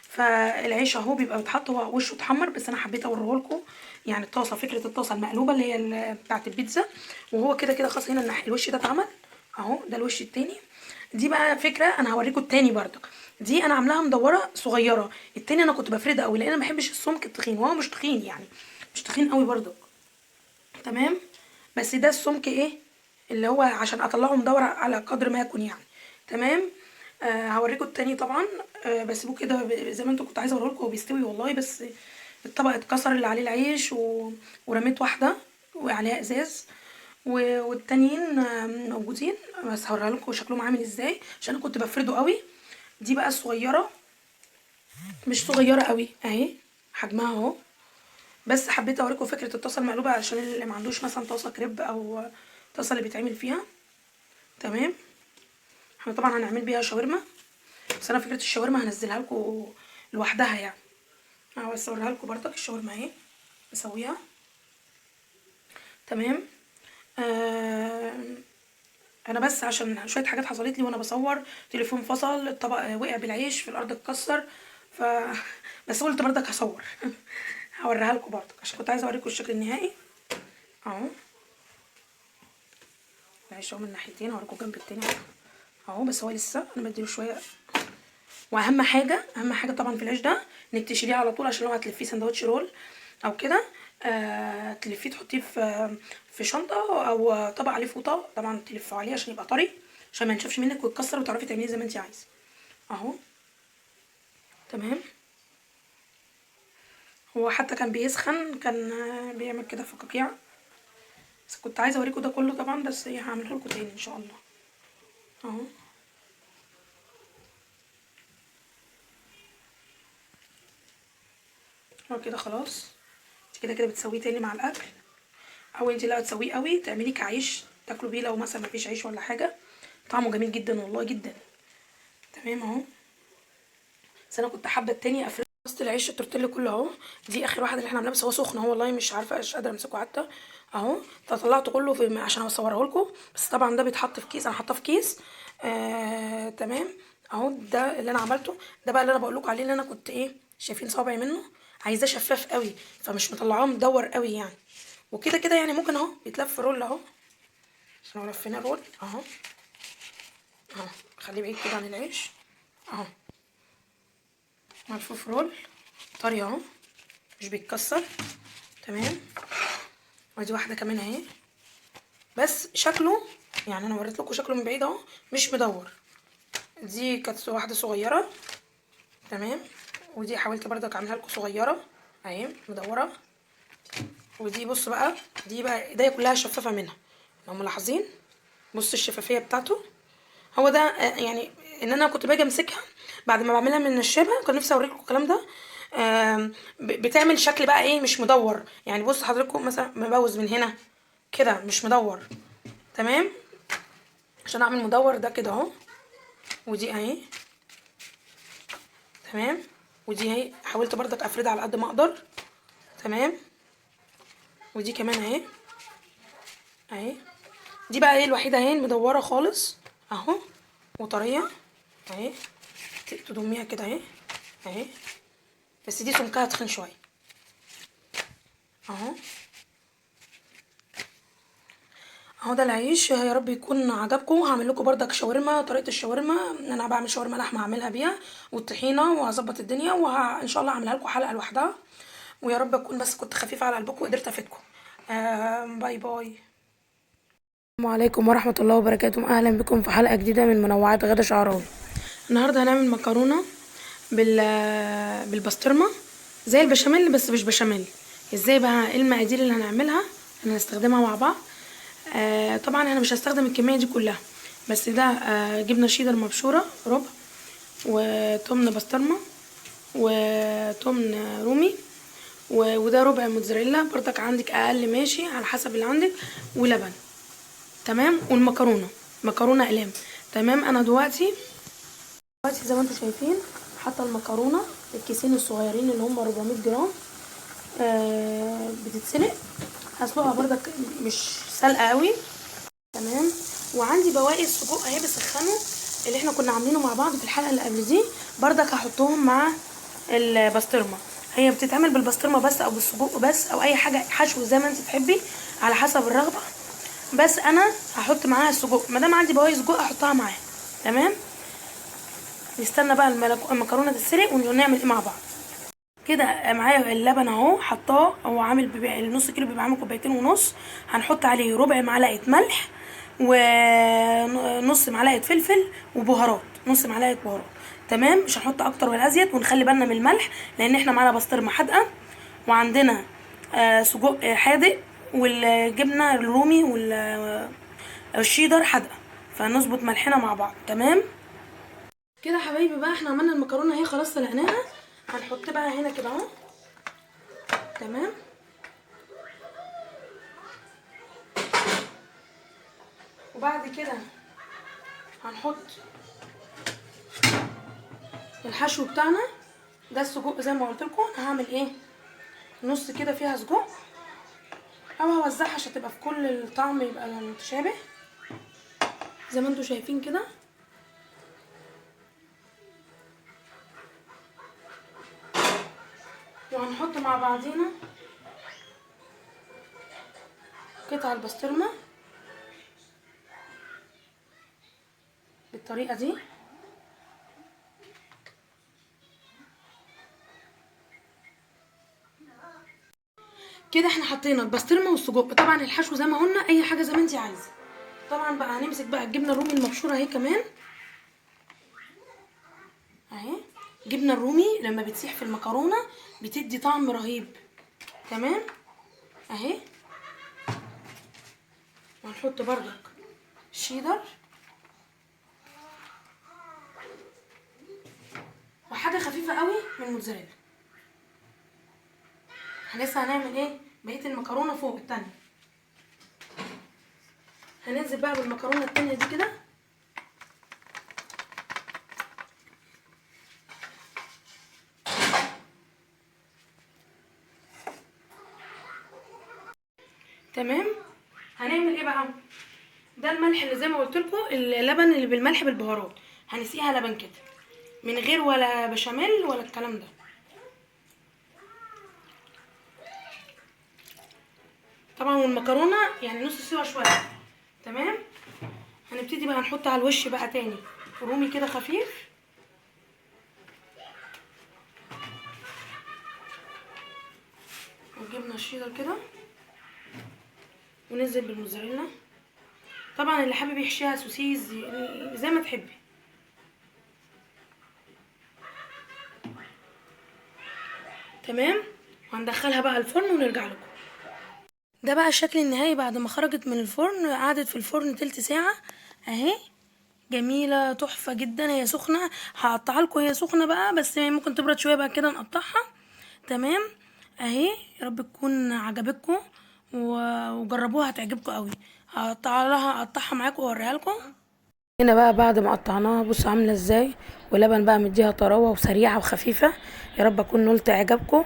فالعيش اهو بيبقى بيتحط، هو وشه اتحمر، بس انا حبيت اوريه لكم يعني. الطاسه، فكرة الطاسه المقلوبة اللي هي بتاعه البيتزا، وهو كده كده خلاص هنا الوش ده اتعمل اهو، ده الوش التاني. دي بقى فكرة انا هوريكم التاني برضك. دي انا عاملاها مدورة صغيرة، التاني انا كنت بفردها قوي لان انا ما بحبش السمك التخين، وهو مش تخين يعني، مش تخين قوي برضك. تمام، بس ده السمك ايه اللي هو عشان اطلعه مدور على قدر ما يكون يعني. تمام، هوريكم التاني طبعا. بسيبه كده زي ما انتوا كنت عايزه اوريه لكم، هو بيستوي والله، بس الطبق اتكسر اللي عليه العيش ورميت واحدة وعليها ازاز، والتانيين موجودين، بس هوريها لكم شكلهم عامل ازاي عشان انا كنت بفرده قوي. دي بقى الصغيرة، مش صغيرة قوي اهي حجمها اهو، بس حبيت اوريكم فكرة الطاسه المقلوبة عشان اللي ما عندوش مثلا طاسه كريب او طاسه اللي بيتعمل فيها. تمام، احنا طبعا هنعمل بيها شاورما، بس انا فكرة الشاورما هنزلها لكم لوحدها يعني، اهو بس اوريها لكم برضك الشاورما اهي بسويها. تمام، انا بس عشان شوية حاجات حصلت لي وانا بصور، تليفون فصل، الطبق وقع بالعيش في الارض اتكسر، ف بس قلت برضك هصور هوريها لكم برضك عشان كنت عايزه اوريكم الشكل النهائي اهو. العيش اهو من ناحيتين، هوريكم الجنب التاني اهو، بس هو لسه انا بديله شوية. واهم حاجة، اهم حاجة طبعا في العيش ده انك تشيليه على طول، عشان لو هتلفيه سندوتش رول او كده، تلفيه تحطيه في شنطه او طبق عليه فوطه، طبعا تلفه عليه عشان يبقى طري، عشان ما ينشفش منك ويتكسر، وتعرفي تعمليه زي ما انت عايزه اهو. تمام، هو حتى كان بيسخن، كان بيعمل كده فقاقيع، بس كنت عايزه اوريكم ده كله طبعا، بس هعمله لكم تاني ان شاء الله اهو. هو كده خلاص، انت كده كده بتسويه تاني مع الاكل، او انت لا تسويه قوي تعمليه كعيش تاكلوا بيه لو مثلا مفيش عيش ولا حاجة، طعمه جميل جدا والله جدا. تمام اهو، بس انا كنت حابة التاني افرد وسط العيش التورتيلا كله اهو. دي اخر واحدة اللي احنا عاملاها، بس هو سخن اهو والله مش عارفه، مش قادرة امسكه حتى اهو، طلعته كله في عشان اصوره لكم، بس طبعا ده بيتحط في كيس، انا حاطاه في كيس. تمام اهو، ده اللي انا عملته، ده بقى اللي انا بقول لكم عليه، اللي انا كنت ايه شايفين صابعي منه، عايزاه شفاف قوي فمش مطلعاه مدور قوي يعني، وكده كده يعني ممكن اهو بيتلف roll اهو، لو لفيناه roll اهو اهو، خليه بعيد كده عن العيش اهو، ملفوف roll طري اهو مش بيتكسر. تمام، وادي واحدة كمان اهي، بس شكله يعني انا وريت لكم شكله من بعيد اهو، مش مدور. دي كانت واحدة صغيرة. تمام، ودي حاولت برضك اعملها لكم صغيرة اهي مدورة. ودي بصوا بقى، دي بقى ايديا كلها شفافة منها لو ملاحظين، بصوا الشفافية بتاعته. هو ده يعني ان انا كنت باجي امسكها بعد ما بعملها من النشابه، كان نفسي اوريكم الكلام ده. بتعمل شكل بقى ايه مش مدور يعني، بصوا حضراتكم مثلا مبوز من هنا كده مش مدور. تمام، عشان اعمل مدور ده كده اهو، ودي اهي. تمام، ودي اهي حاولت برضك افردها على قد ما اقدر. تمام، ودي كمان اهي اهي. دي بقى ايه الوحيدة اهي المدوره خالص اهو وطريه اهي، تضميها كده اهي اهي، بس دي سمكها تخين شوية اهو. اهو ده العيش، يا رب يكون عجبكم. هعمل لكم بردك شاورما، طريقه الشاورما انا بعمل شاورما لحمه هعملها بيها والطحينه، وهظبط الدنيا، وان شاء الله هعملها لكم حلقة لوحدها. ويا رب اكون بس كنت خفيفة على قلبكم وقدرت افيدكم. bye bye. السلام عليكم ورحمة الله وبركاته، اهلا بكم في حلقة جديدة من منوعات غدا شعراوي. النهارده هنعمل مكرونه بالبسطرمه زي البشاميل بس مش بشاميل. ازاي بقى؟ ايه المقادير اللي هنعملها اللي هنستخدمها مع بعض؟ طبعا انا مش هستخدم الكمية دي كلها، بس ده جبنه شيدر مبشوره ربع، وتمن بسطرمه، وتمن رومي، وده ربع موتزاريلا برضك، عندك اقل ماشي على حسب اللي عندك، ولبن. تمام، والمكرونه مكرونه اقلام. تمام، انا دلوقتي زي ما انتم شايفين حاطه المكرونه الكيسين الصغيرين اللي هم 400 جرام، بتتسلق. هسلقها برضك مش سلقه قوي. تمام، وعندي بواقي السجق اهي بسخنه اللي احنا كنا عاملينه مع بعض في الحلقة اللي قبل دي، برضك هحطهم مع البسطرمه. هي بتتعمل بالبسطرمه بس او بالسجق بس او اي حاجة حشو زي ما انت تحبي على حسب الرغبة، بس انا هحط معاها السجق ما دام عندي بواقي سجق هحطها معاها. تمام، نستنى بقى المكرونه تتسلق ونعمل ايه مع بعض. كده معايا اللبن اهو حطاه، هو عامل النص كيلو بيبقى عامل كوبايتين ونص. هنحط عليه ربع معلقه ملح ونص معلقه فلفل وبهارات، نص معلقه بهارات. تمام، مش هنحط اكتر ولا ازيد، ونخلي بالنا من الملح لان احنا معانا بسطرمه حادقه، وعندنا سجق حادق، والجبنه الرومي والشيدر حادقه، فنظبط ملحنا مع بعض. تمام كده حبايبي بقى احنا عملنا المكرونه اهي خلاص سلقناها، هنحط بقى هنا كده اهو. تمام، وبعد كده هنحط الحشو بتاعنا ده السجق زي ما قلت لكم. انا هعمل ايه، نص كده فيها سجق او هوزعها عشان تبقى في كل الطعم يبقى متشابه زي ما انتم شايفين كده. وهنحط مع بعضينا قطع البسطرمه بالطريقة دي. كده احنا حطينا البسطرمه والسجق. طبعا الحشو زي ما قلنا اي حاجة زي ما انت عايزه. طبعا بقى هنمسك بقى الجبنة الرومي المبشوره اهي كمان اهي. جبنه الرومي لما بتسيح في المكرونه بتدي طعم رهيب. تمام اهي. وهنحط بردك شيدر وحاجه خفيفة قوي من الموتزاريلا. احنا لسه هنعمل ايه بقية المكرونه فوق التانية. هننزل بقى بالمكرونه التانية دي كده. تمام، هنعمل ايه بقى؟ ده الملح اللي زي ما قلت لكم، اللبن اللي بالملح بالبهارات، هنسقيها لبن كده من غير ولا بشاميل ولا الكلام ده. طبعا والمكرونه يعني نص سوا شوية. تمام، هنبتدي بقى نحط على الوش بقى تاني رومي كده خفيف. والجبنه الشيدر كده، وننزل بالموتزاريلا. طبعا اللي حابب يحشيها سوسيز زي ما تحبي. تمام، وهندخلها بقى الفرن ونرجع لكم. ده بقى الشكل النهائي بعد ما خرجت من الفرن. قعدت في الفرن تلت ساعة اهي، جميلة تحفة جدا. هي سخنة، هقطعها لكم هي سخنة بقى، بس ممكن تبرد شوية بقى كده نقطعها. تمام اهي، يا رب تكون عجبتكم وجربوها هتعجبكم قوي. هقطعها معاكم واوريها لكم. هنا بقى بعد ما قطعناها بصوا عامله ازاي، ولبن بقى مديها طراوه وسريعة وخفيفة. يا رب اكون نلت اعجابكم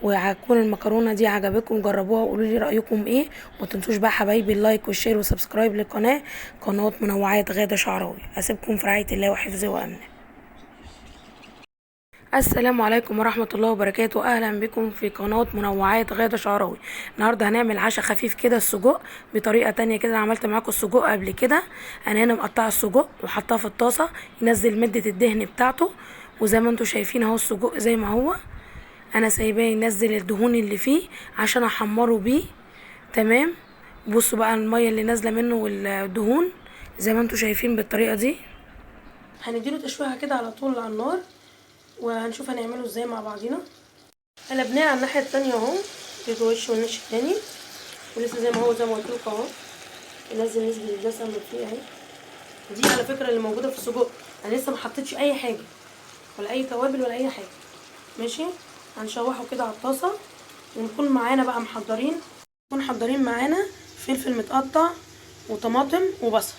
وهتكون المكرونه دي عجبتكم، جربوها وقولوا لي رايكم ايه. وما تنسوش بقى حبايبي ال like وال share و subscribe للقناة، قناة منوعات غاده شعراوي. اسيبكم في رعاية الله وحفظه وامنه. السلام عليكم ورحمة الله وبركاته، اهلا بكم في قناة منوعات غاده شعراوي. النهارده هنعمل عشاء خفيف كده، السجق بطريقة تانية كده. انا عملت معاكم السجق قبل كده. انا هنا مقطعه السجق وحطاه في الطاسه ينزل مادة الدهن بتاعته، وزي ما انتم شايفين اهو السجق زي ما هو، انا سايباه ينزل الدهون اللي فيه عشان احمره بيه. تمام، بصوا بقى المية اللي نازله منه والدهون زي ما انتم شايفين بالطريقة دي. هنديله تشويحه كده على طول على النار، وهنشوف هنعمله ازاي مع بعضينا. قلبناه على الناحية التانية اهو، اديته وش والنش التاني، ولسه زي ما هو زي ما قلت لكم اهو، ينزل نسبه الدسم اللي فيه اهي. دي على فكرة اللي موجودة في السجق، انا لسه ما حطيتش اي حاجة ولا اي توابل ولا اي حاجة. ماشي، هنشوحه كده على الطاسه، ونكون معانا بقى محضرين، نكون حضرين معانا فلفل متقطع وطماطم وبصل.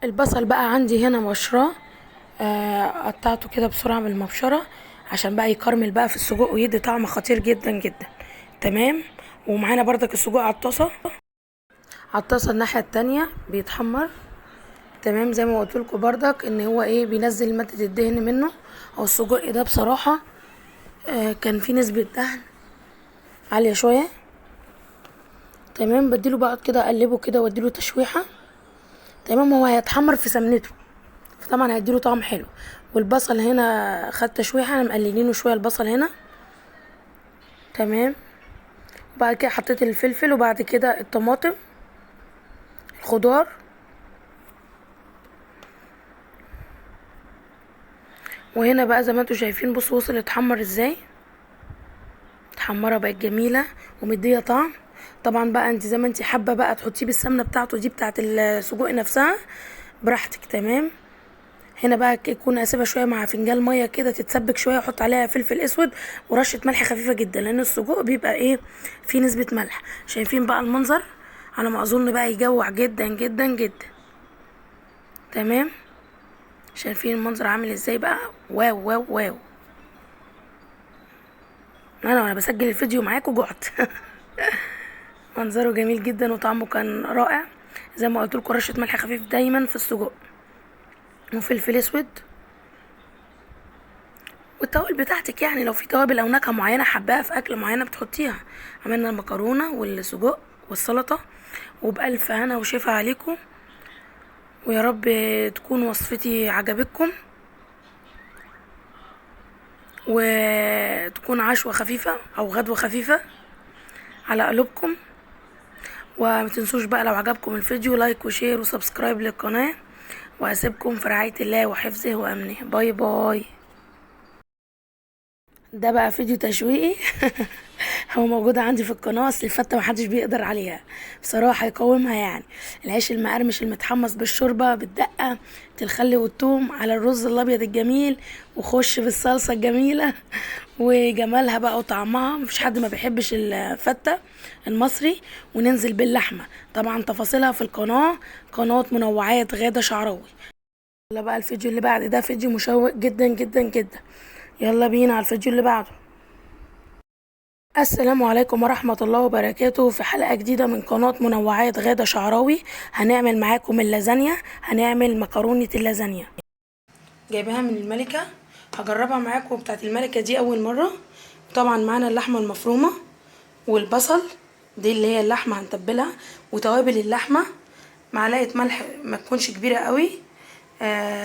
البصل بقى عندي هنا مبشراه، قطعته كده بسرعة بالمبشره عشان بقى يكرمل بقى في السجق ويدي طعم خطير جدا جدا. تمام، ومعانا بردك السجق على الطاسه، على الطاسه الناحية التانية بيتحمر. تمام، زي ما قلت لكم بردك ان هو ايه، بينزل مادة الدهن منه. او السجق ده بصراحة كان فيه نسبه دهن عالية شوية. تمام، بديله بقى كده اقلبه كده واديله تشويحه. تمام، هو هيتحمر في سمنته، فطبعا هيديله طعم حلو. والبصل هنا خد تشويحه، انا مقللينه شوية البصل هنا. تمام، وبعد كده حطيت الفلفل، وبعد كده الطماطم، الخضار. وهنا بقى زي ما انتم شايفين بصوا وصل اتحمر ازاي، اتحمره بقت جميلة ومديه طعم. طبعا بقى انت زي ما انت حابة بقى تحطيه بالسمنه بتاعته دي بتاعه السجق نفسها براحتك. تمام، هنا بقى يكون اسيبها شوية مع فنجان مية كده تتسبك شوية، واحط عليها فلفل اسود ورشه ملح خفيفة جدا، لان السجق بيبقى ايه فيه نسبه ملح. شايفين بقى المنظر، على ما اظن بقى يجوع جدا جدا جدا. تمام، شايفين المنظر عامل ازاي بقى؟ wow wow wow. انا وانا بسجل الفيديو معاكم جعت. منظره جميل جدا وطعمه كان رائع. زي ما قلت لكم رشه ملح خفيف دايما في السجق، وفلفل اسود، والتوابل بتاعتك، يعني لو في توابل او نكهة معينة حباها في اكل معينة بتحطيها. عملنا المكرونه والسجق والسلطة، وبالف هنا وشفا عليكم، ويا رب تكون وصفتي عجبتكم وتكون عشوه خفيفة او غدوه خفيفة على قلوبكم. وما تنسوش بقى لو عجبكم الفيديو like و share و subscribe للقناة، واسيبكم في رعاية الله وحفظه وامنه. bye bye. ده بقى فيديو تشويقي هو موجود عندي في القناة، اصل الفته محدش بيقدر عليها بصراحة يقاومها. يعني العيش المقرمش المتحمص بالشوربه بالدقه الخل والثوم على الرز الابيض الجميل، وخش بالصلصه الجميلة وجمالها بقى وطعمها، مفيش حد ما بيحبش الفته المصري. وننزل باللحمه، طبعا تفاصيلها في القناة، قناة منوعات غاده شعراوي. يلا بقى الفيديو اللي بعد ده فيديو مشوق جدا جدا جدا، يلا بينا على الفيديو اللي بعده. السلام عليكم ورحمة الله وبركاته. في حلقة جديدة من قناة منوعات غادة شعراوي هنعمل معاكم اللازانيا، هنعمل مكرونة اللازانيا جايباها من الملكة، هجربها معاكم بتاعت الملكة دي أول مرة. طبعا معانا اللحمة المفرومة والبصل، دي اللي هي اللحمة هنتبلها، وتوابل اللحمة، معلقة ملح ما تكونش كبيرة قوي،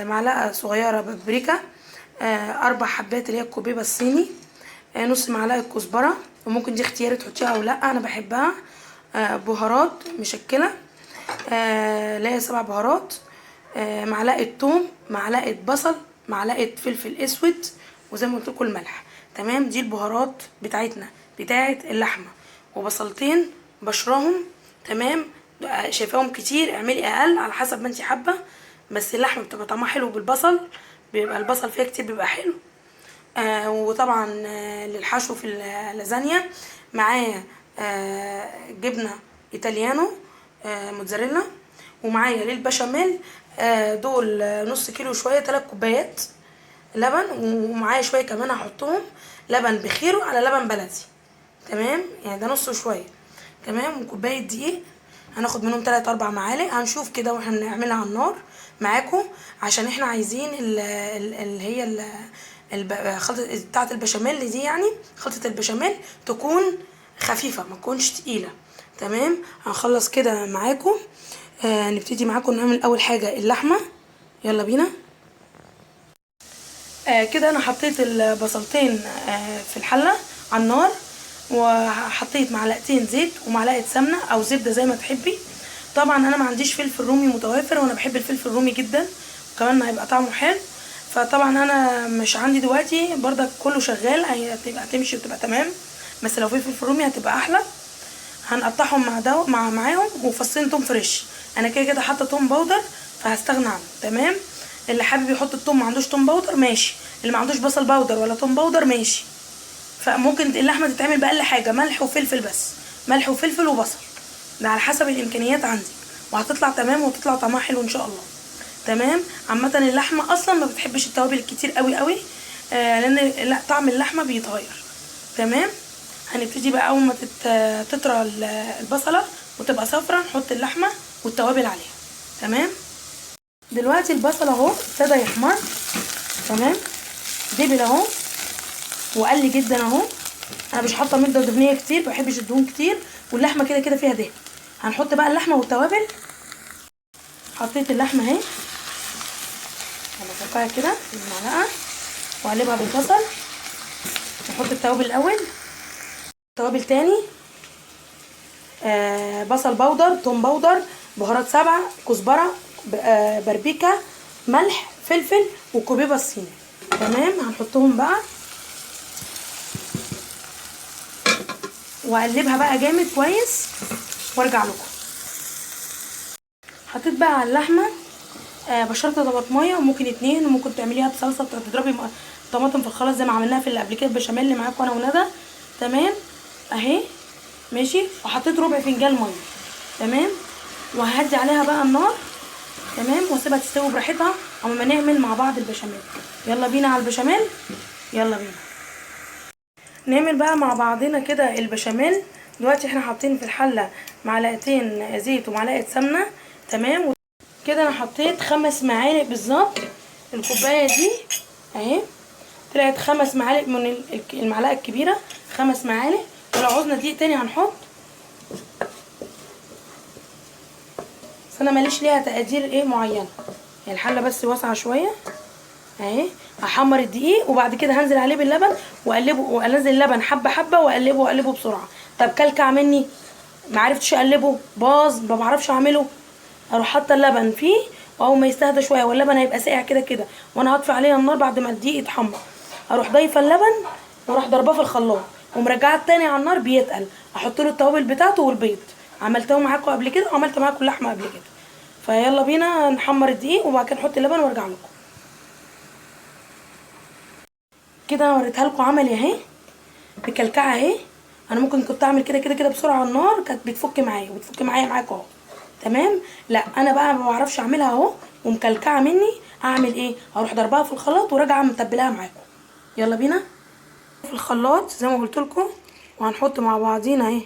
معلقة صغيرة بابريكا، 4 حبات اللي هي الكوبيبة الصيني، نص معلقة كزبرة، وممكن دي اختياري تحطيها او لا، انا بحبها، بهارات مشكلة، اللي هي 7 بهارات، معلقة ثوم، معلقة بصل، معلقة فلفل اسود، وزي ما قلت لكم الملح. تمام، دي البهارات بتاعتنا بتاعت اللحمة، وبصلتين بشرهم. تمام، شايفاهم كتير اعملي اقل على حسب ما انت حابة، بس اللحمة بتبقى طعمها حلو بالبصل، بيبقى البصل فيها كتير بيبقى حلو. وطبعا للحشو في اللازانيا معايا جبنه ايطاليانو، موتزاريلا، ومعايا للبشاميل دول نص كيلو شوية، 3 كوبايات لبن، ومعايا شوية كمان هحطهم لبن بخيره على لبن بلدي. تمام، يعني ده نص شوية. تمام، وكوبايه دقيق هناخد منهم 3 4 معالق، هنشوف كده واحنا بنعملها على النار معاكم، عشان احنا عايزين اللي هي خلطه بتاعه البشاميل دي، يعني خلطه البشاميل تكون خفيفة ما تكونش تقيلة. تمام، هنخلص كده معاكم. نبتدي معاكم نعمل اول حاجة اللحمة. يلا بينا. كده انا حطيت البصلتين في الحلة على النار، وحطيت معلقتين زيت ومعلقة سمنه او زبدة زي ما تحبي. طبعا انا ما عنديش فلفل رومي متوافر، وانا بحب الفلفل الرومي جدا، وكمان هيبقى طعمه حلو. فطبعا انا مش عندي دلوقتي، برضك كله شغال، هتبقى تمشي وتبقى تمام، بس لو في فلفل رومي هتبقى احلى. هنقطعهم مع ده مع معاهم، وفصين توم fresh. انا كده كده حاطه توم powder فهستغنى عنه. تمام، اللي حابب يحط التوم ما عندوش توم powder ماشي، اللي ما عندوش بصل powder ولا توم powder ماشي. فممكن اللحمة تتعمل باقل حاجة ملح وفلفل بس، ملح وفلفل وبصل، ده على حسب الامكانيات عندي، وهتطلع تمام وتطلع طعمها حلو ان شاء الله. تمام، عامة اللحمة اصلا ما بتحبش التوابل الكتير قوي قوي، لان لا طعم اللحمة بيتغير. تمام، هنبتدي بقى اول ما تطرى البصله وتبقى صفرا نحط اللحمة والتوابل عليها. تمام، دلوقتي البصل اهو ابتدى يحمر. تمام، دبل اهو وقل جدا اهو. انا مش حاطه مادة دهنية كتير، ما بحبش الدهون كتير، واللحمة كده كده فيها دهن. هنحط بقى اللحمة والتوابل. حطيت اللحمة اهي، همسكها كده بالمعلقه واقلبها بالبصل. نحط التوابل الاول، توابل تاني، بصل powder، توم powder، بهارات 7، كزبره، باربيكا، ملح، فلفل، وكوبيبه الصيني. تمام، هنحطهم بقى واقلبها بقى جامد كويس وارجع لكم. حطيت بقى على اللحمة بشرة طماطميه، وممكن 2، وممكن تعمليها بصلصه، تضربي طماطم في الخلاط زي ما عملناها في اللي قبل كده البشاميل اللي معاكم انا وندى. تمام اهي ماشي. وحطيت ربع فنجان مية. تمام، وهدي عليها بقى النار. تمام، واسيبها تستوي براحتها اما نعمل مع بعض البشاميل. يلا بينا على البشاميل، يلا بينا نعمل بقى مع بعضنا كده البشاميل. دلوقتي احنا حاطين في الحلة معلقتين زيت ومعلقة سمنه. تمام، كده انا حطيت 5 معالق بالظبط، الكوباية دي اهي طلعت 5 معالق من المعلقة الكبيرة، 5 معالق. ولو عوزنا دقيق تاني هنحط، بس انا ماليش ليها تقدير ايه معينة، يعني الحلة بس واسعة شوية اهي. هحمر الدقيق وبعد كده هنزل عليه باللبن واقلبه، وانزل اللبن حبه حبه واقلبه واقلبه بسرعة. طب كلكع مني، ما عرفتش اقلبه، باظ، ما بعرفش اعمله، اروح حاطه اللبن فيه، واول ما يستهدى شوية، واللبن هيبقى ساقع كده كده، وانا هطفي عليه النار بعد ما الدقيق يتحمر، اروح ضايفه اللبن واروح ضرباه في الخلاط ومرجعاه تاني على النار بيتقل، احط له التوابل بتاعته والبيض. عملتهم معاكم قبل كده، وعملت معاكم اللحمة قبل كده. فيلا بينا نحمر الدقيق وبعد كده نحط اللبن وارجع لكم. كده انا وريتها لكم عملي اهي بكلكعه اهي. انا ممكن كنت اعمل كده كده كده بسرعة على النار، كانت بتفك معايا وبتفك معايا معاكم اهو. تمام، لا انا بقى ما بعرفش اعملها اهو ومكلكعه مني، اعمل ايه؟ هروح ضربها في الخلاط وراجعه متبلاها معاكم. يلا بينا في الخلاط زي ما قلت لكم، وهنحط مع بعضينا اهي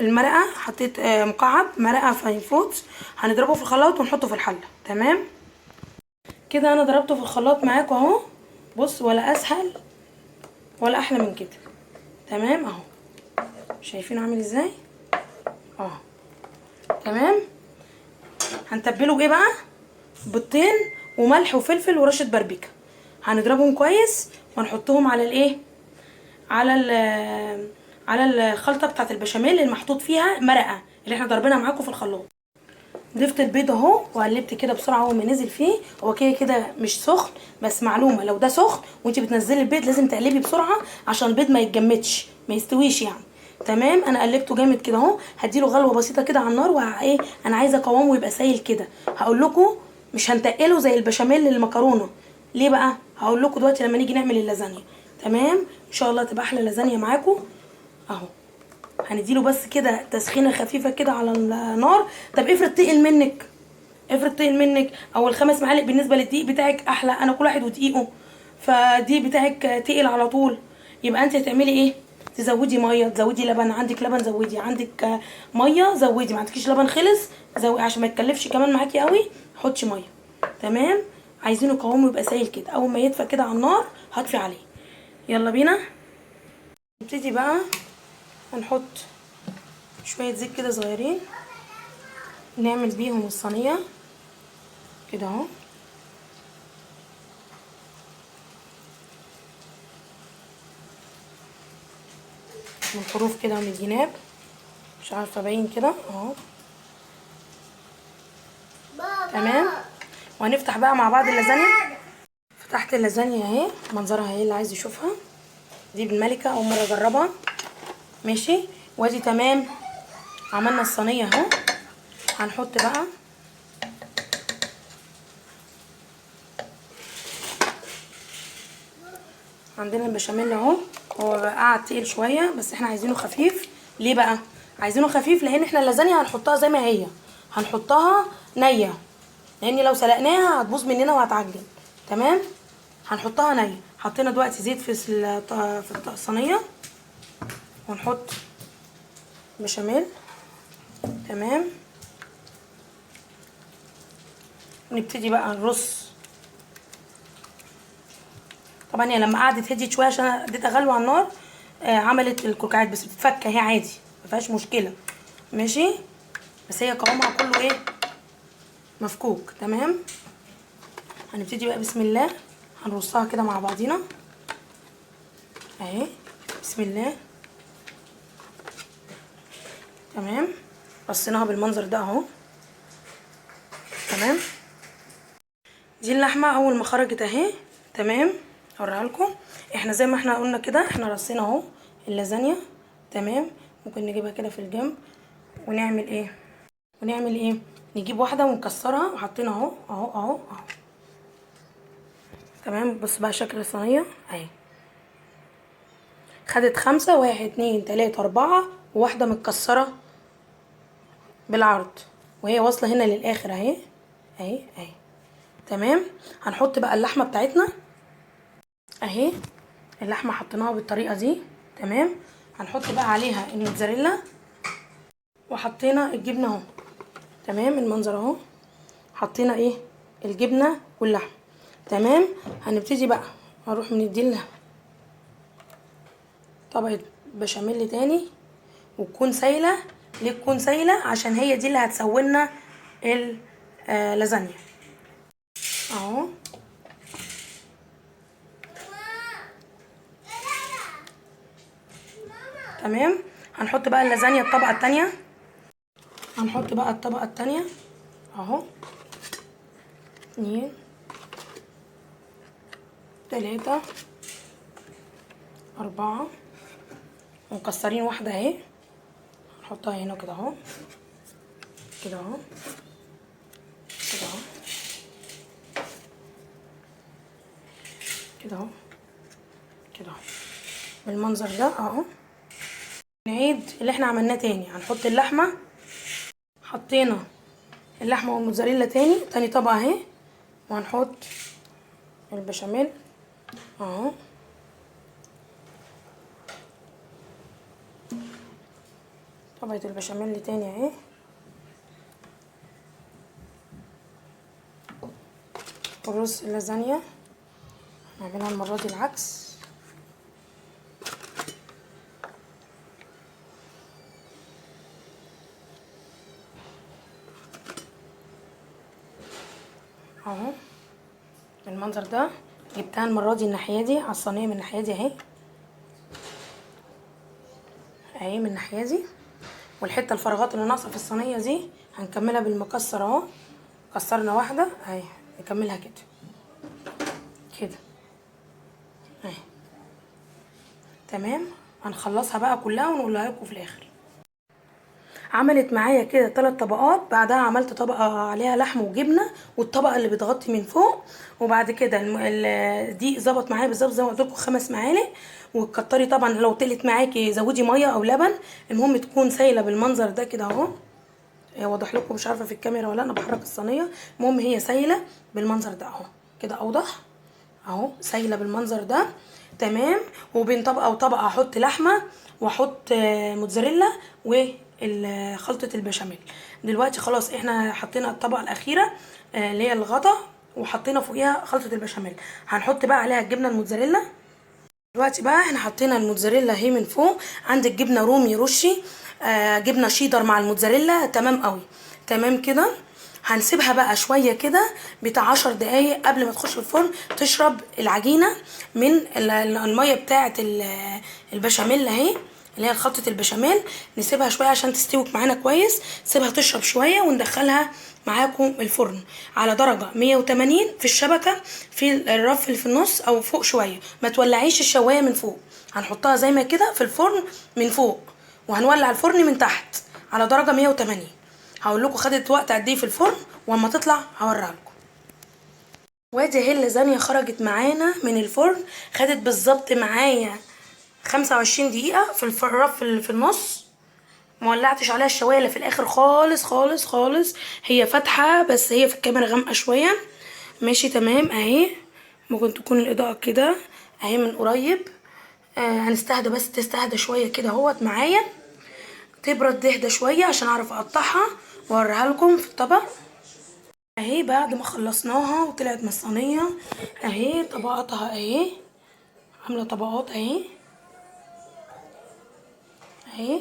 المرقه. حطيت مكعب مرقه فاين فودز، هنضربه في الخلاط ونحطه في الحلة. تمام كده انا ضربته في الخلاط معاكم اهو. بص، ولا اسهل ولا احلى من كده. تمام اهو، شايفينه عامل ازاي اهو. تمام، هنتبله بايه بقى؟ بيضتين وملح وفلفل ورشه باربيكا. هنضربهم كويس ونحطهم على الايه، على الخلطة بتاعه البشاميل المحطوط فيها مرقه اللي احنا ضربينها معاكم في الخلاط. ضفت البيض اهو وقلبت كده بسرعة اول ما نزل فيه. هو كده كده مش سخن، بس معلومة، لو ده سخن وانت بتنزلي البيض لازم تقلبي بسرعة عشان البيض ما يتجمدش، ما يستويش يعني. تمام، انا قلبته جامد كده اهو. هديله غلوه بسيطة كده على النار، وايه انا عايزه قوامه يبقى سايل كده. هقول لكم مش هنتقله زي البشاميل للمكرونه، ليه بقى؟ هقول لكم دلوقتي لما نيجي نعمل اللازانيا. تمام، ان شاء الله تبقى احلى لازانيا معاكم اهو. هنديله بس كده تسخينه خفيفة كده على النار. طب افرض تقل منك، افرض تقل منك، او ال5 معالق بالنسبة للدقيق بتاعك احلى، انا كل واحد ودقيقة، فدي بتاعك تقل على طول، يبقى انت هتعملي ايه؟ تزودي مية، تزودي لبن، عندك لبن زودي، عندك مية زودي، ما عندكيش لبن خلص زودي عشان ما يتكلفش كمان معاكي قوي، حطي مية. تمام. عايزينه قوامه يبقى سايل كده، اول ما يدفى كده على النار هطفي عليه. يلا بينا نبتدي بقى. هنحط شوية زيت كده صغيرين نعمل بيهم الصينية كده اهو. من الحروف كده ومن الجناب، مش عارفه باين كده اهو. تمام. وهنفتح بقى مع بعض اللازانيا. فتحت اللازانيا اهي، منظرها اهي اللي عايز يشوفها، دي بالملكه اول مرة اجربها. ماشي، وادي تمام عملنا الصينية اهو. هنحط بقى عندنا البشاميل اهو، هو قعد تقيل شوية بس احنا عايزينه خفيف. ليه بقى عايزينه خفيف؟ لان احنا اللازانيا هنحطها زي ما هي، هنحطها نيه، لان لو سلقناها هتبوظ مننا وهتعجن. تمام، هنحطها نيه. حطينا دلوقتي زيت في الصينية ونحط بشاميل. تمام، ونبتدي بقى نرص. طبعا هي لما قعدت هديت شوية عشان اديتها غلوه على النار، عملت الكركعات، بس بتتفك اهي عادي ما فيهاش مشكلة. ماشي، بس هي قوامها كله ايه؟ مفكوك. تمام، هنبتدي بقى بسم الله، هنرصها كده مع بعضينا اهي بسم الله. تمام، رصيناها بالمنظر ده اهو. تمام، دي اللحمة اول ما خرجت اهي. تمام، هوريها لكم. احنا زي ما احنا قلنا كده احنا رصينا اهو اللازانيا. تمام، ممكن نجيبها كده في الجنب ونعمل ايه؟ ونعمل ايه؟ نجيب واحدة ونكسرها، وحطينا اهو اهو اهو اهو. تمام، بص بقى شكل الصينية اهي. خدت 5، 1 2 3 4، وواحدة متكسره بالعرض، وهي واصله هنا للاخر اهي اهي اهي. تمام، هنحط بقى اللحمة بتاعتنا اهي. اللحمة حطيناها بالطريقة دي. تمام، هنحط بقى عليها الموتزاريلا، وحطينا الجبنة اهو. تمام، المنظر اهو، حطينا ايه؟ الجبنة واللحمة. تمام، هنبتدي بقى هنروح منديلها طبقه بشاميل تاني، وتكون سايله. ليه تكون سايله؟ عشان هي دي اللي هتسوي لنا اللازانيا اهو. تمام، هنحط بقى اللازانيا الطبقة التانية. هنحط بقى الطبقة التانية اهو، 2 3 4، ومكسرين واحدة اهي، هنحطها هنا كده اهو كده اهو كده اهو كده اهو كده اهو بالمنظر ده اهو. نعيد اللي احنا عملناه تاني. هنحط اللحمة، حطينا اللحمة والموتزاريلا تاني طبقه اهي، وهنحط البشاميل اهو. طبقه البشاميل تاني اهي. ورص اللازانيا هنعملها المرة دي العكس. اهو بالمنظر ده. جبتها المرة دي الناحية دي على الصينية، من الناحية دي اهي اهي من الناحية دي، والحتة الفراغات اللي ناقصه في الصينية دي هنكملها بالمكسر اهو. كسرنا واحدة اهي، نكملها كده كده اهي. تمام، هنخلصها بقى كلها ونقولها لكم في الاخر. عملت معايا كده 3 طبقات. بعدها عملت طبقه عليها لحم وجبنه، والطبقة اللي بتغطي من فوق، وبعد كده دي ظبط معايا بالظبط زي ما قلت لكم 5 معالق. وتكتري طبعا لو تقلت معاكي زودي مية او لبن، المهم تكون سايله بالمنظر ده كده اهو. واضح لكم؟ مش عارفه في الكاميرا ولا انا بحرك الصينية. المهم هي سايله بالمنظر ده اهو كده، اوضح اهو، سايله بالمنظر ده تمام. وبين طبقه وطبقه احط لحمه واحط موتزاريلا وخلطه البشاميل. دلوقتي خلاص احنا حطينا الطبقة الاخيرة اللي هي الغطا، وحطينا فوقيها خلطه البشاميل. هنحط بقى عليها الجبنة الموتزاريلا. دلوقتي بقى احنا حطينا الموتزاريلا اهي من فوق. عندك جبنه رومي رشي، جبنه شيدر مع الموتزاريلا، تمام قوي تمام كده. هنسيبها بقى شوية كده بتاع 10 دقايق قبل ما تخش الفرن، تشرب العجينة من المية بتاعه البشاميل اهي اللي هي خلطه البشاميل. نسيبها شوية عشان تستوي معانا كويس، نسيبها تشرب شوية وندخلها معاكم الفرن على درجه 180 في الشبكة، في الرف اللي في النص او فوق شوية. ما تولعيش الشوايه من فوق، هنحطها زي ما كده في الفرن من فوق، وهنولع الفرن من تحت على درجه 180. هقول لكم خدت وقت قد ايه في الفرن، واما تطلع هوريها لكم. وادي اهي اللازانيا خرجت معانا من الفرن، خدت بالظبط معايا 25 دقيقة في الرف اللي في النص. ما ولعتش عليها الشوايه اللي في الاخر خالص خالص خالص، هي فاتحة بس هي في الكاميرا غامقه شوية. ماشي تمام اهي، ممكن تكون الاضاءة كده اهي من قريب. هنستهدى بس، تستهدى شوية كده اهوت معايا، تبرد تهدى شوية عشان اعرف اقطعها واوريها لكم في الطبق. اهي بعد ما خلصناها وطلعت من الصينية اهي، طبقاتها اهي، عامله طبقات اهي اهي.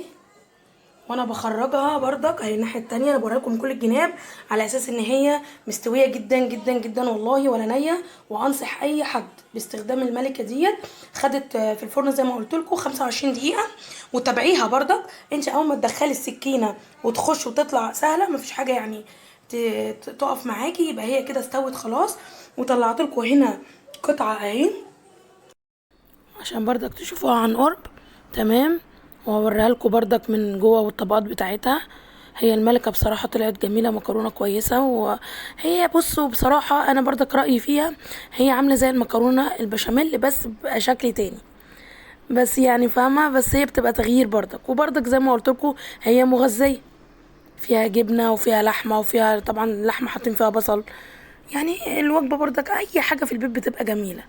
وانا بخرجها بردك اهي الناحية التانية، انا بوريكم كل الجناب على اساس ان هي مستوية جدا جدا جدا والله ولا نيه. وانصح اي حد باستخدام الملكة ديت. خدت في الفرن زي ما قلت لكم 25 دقيقة، وتابعيها بردك انت اول ما تدخلي السكينة وتخش وتطلع سهلة، مفيش حاجة يعني تقف معاكي، يبقى هي كده استوت خلاص. وطلعت لكم هنا قطعه اهي عشان بردك تشوفوها عن قرب تمام، وهوريها لكم بردك من جوه والطبقات بتاعتها. هي الملكة بصراحة طلعت جميلة، مكرونه كويسة. وهي بصوا بصراحة انا بردك رايي فيها هي عامله زي المكرونه البشاميل بس بشكل تاني، بس يعني فاهمه، بس هي بتبقى تغيير بردك. وبردك زي ما قلت لكم هي مغذيه، فيها جبنه وفيها لحمه وفيها طبعا لحمه حاطين فيها بصل، يعني الوجبة بردك اي حاجة في البيت بتبقى جميلة.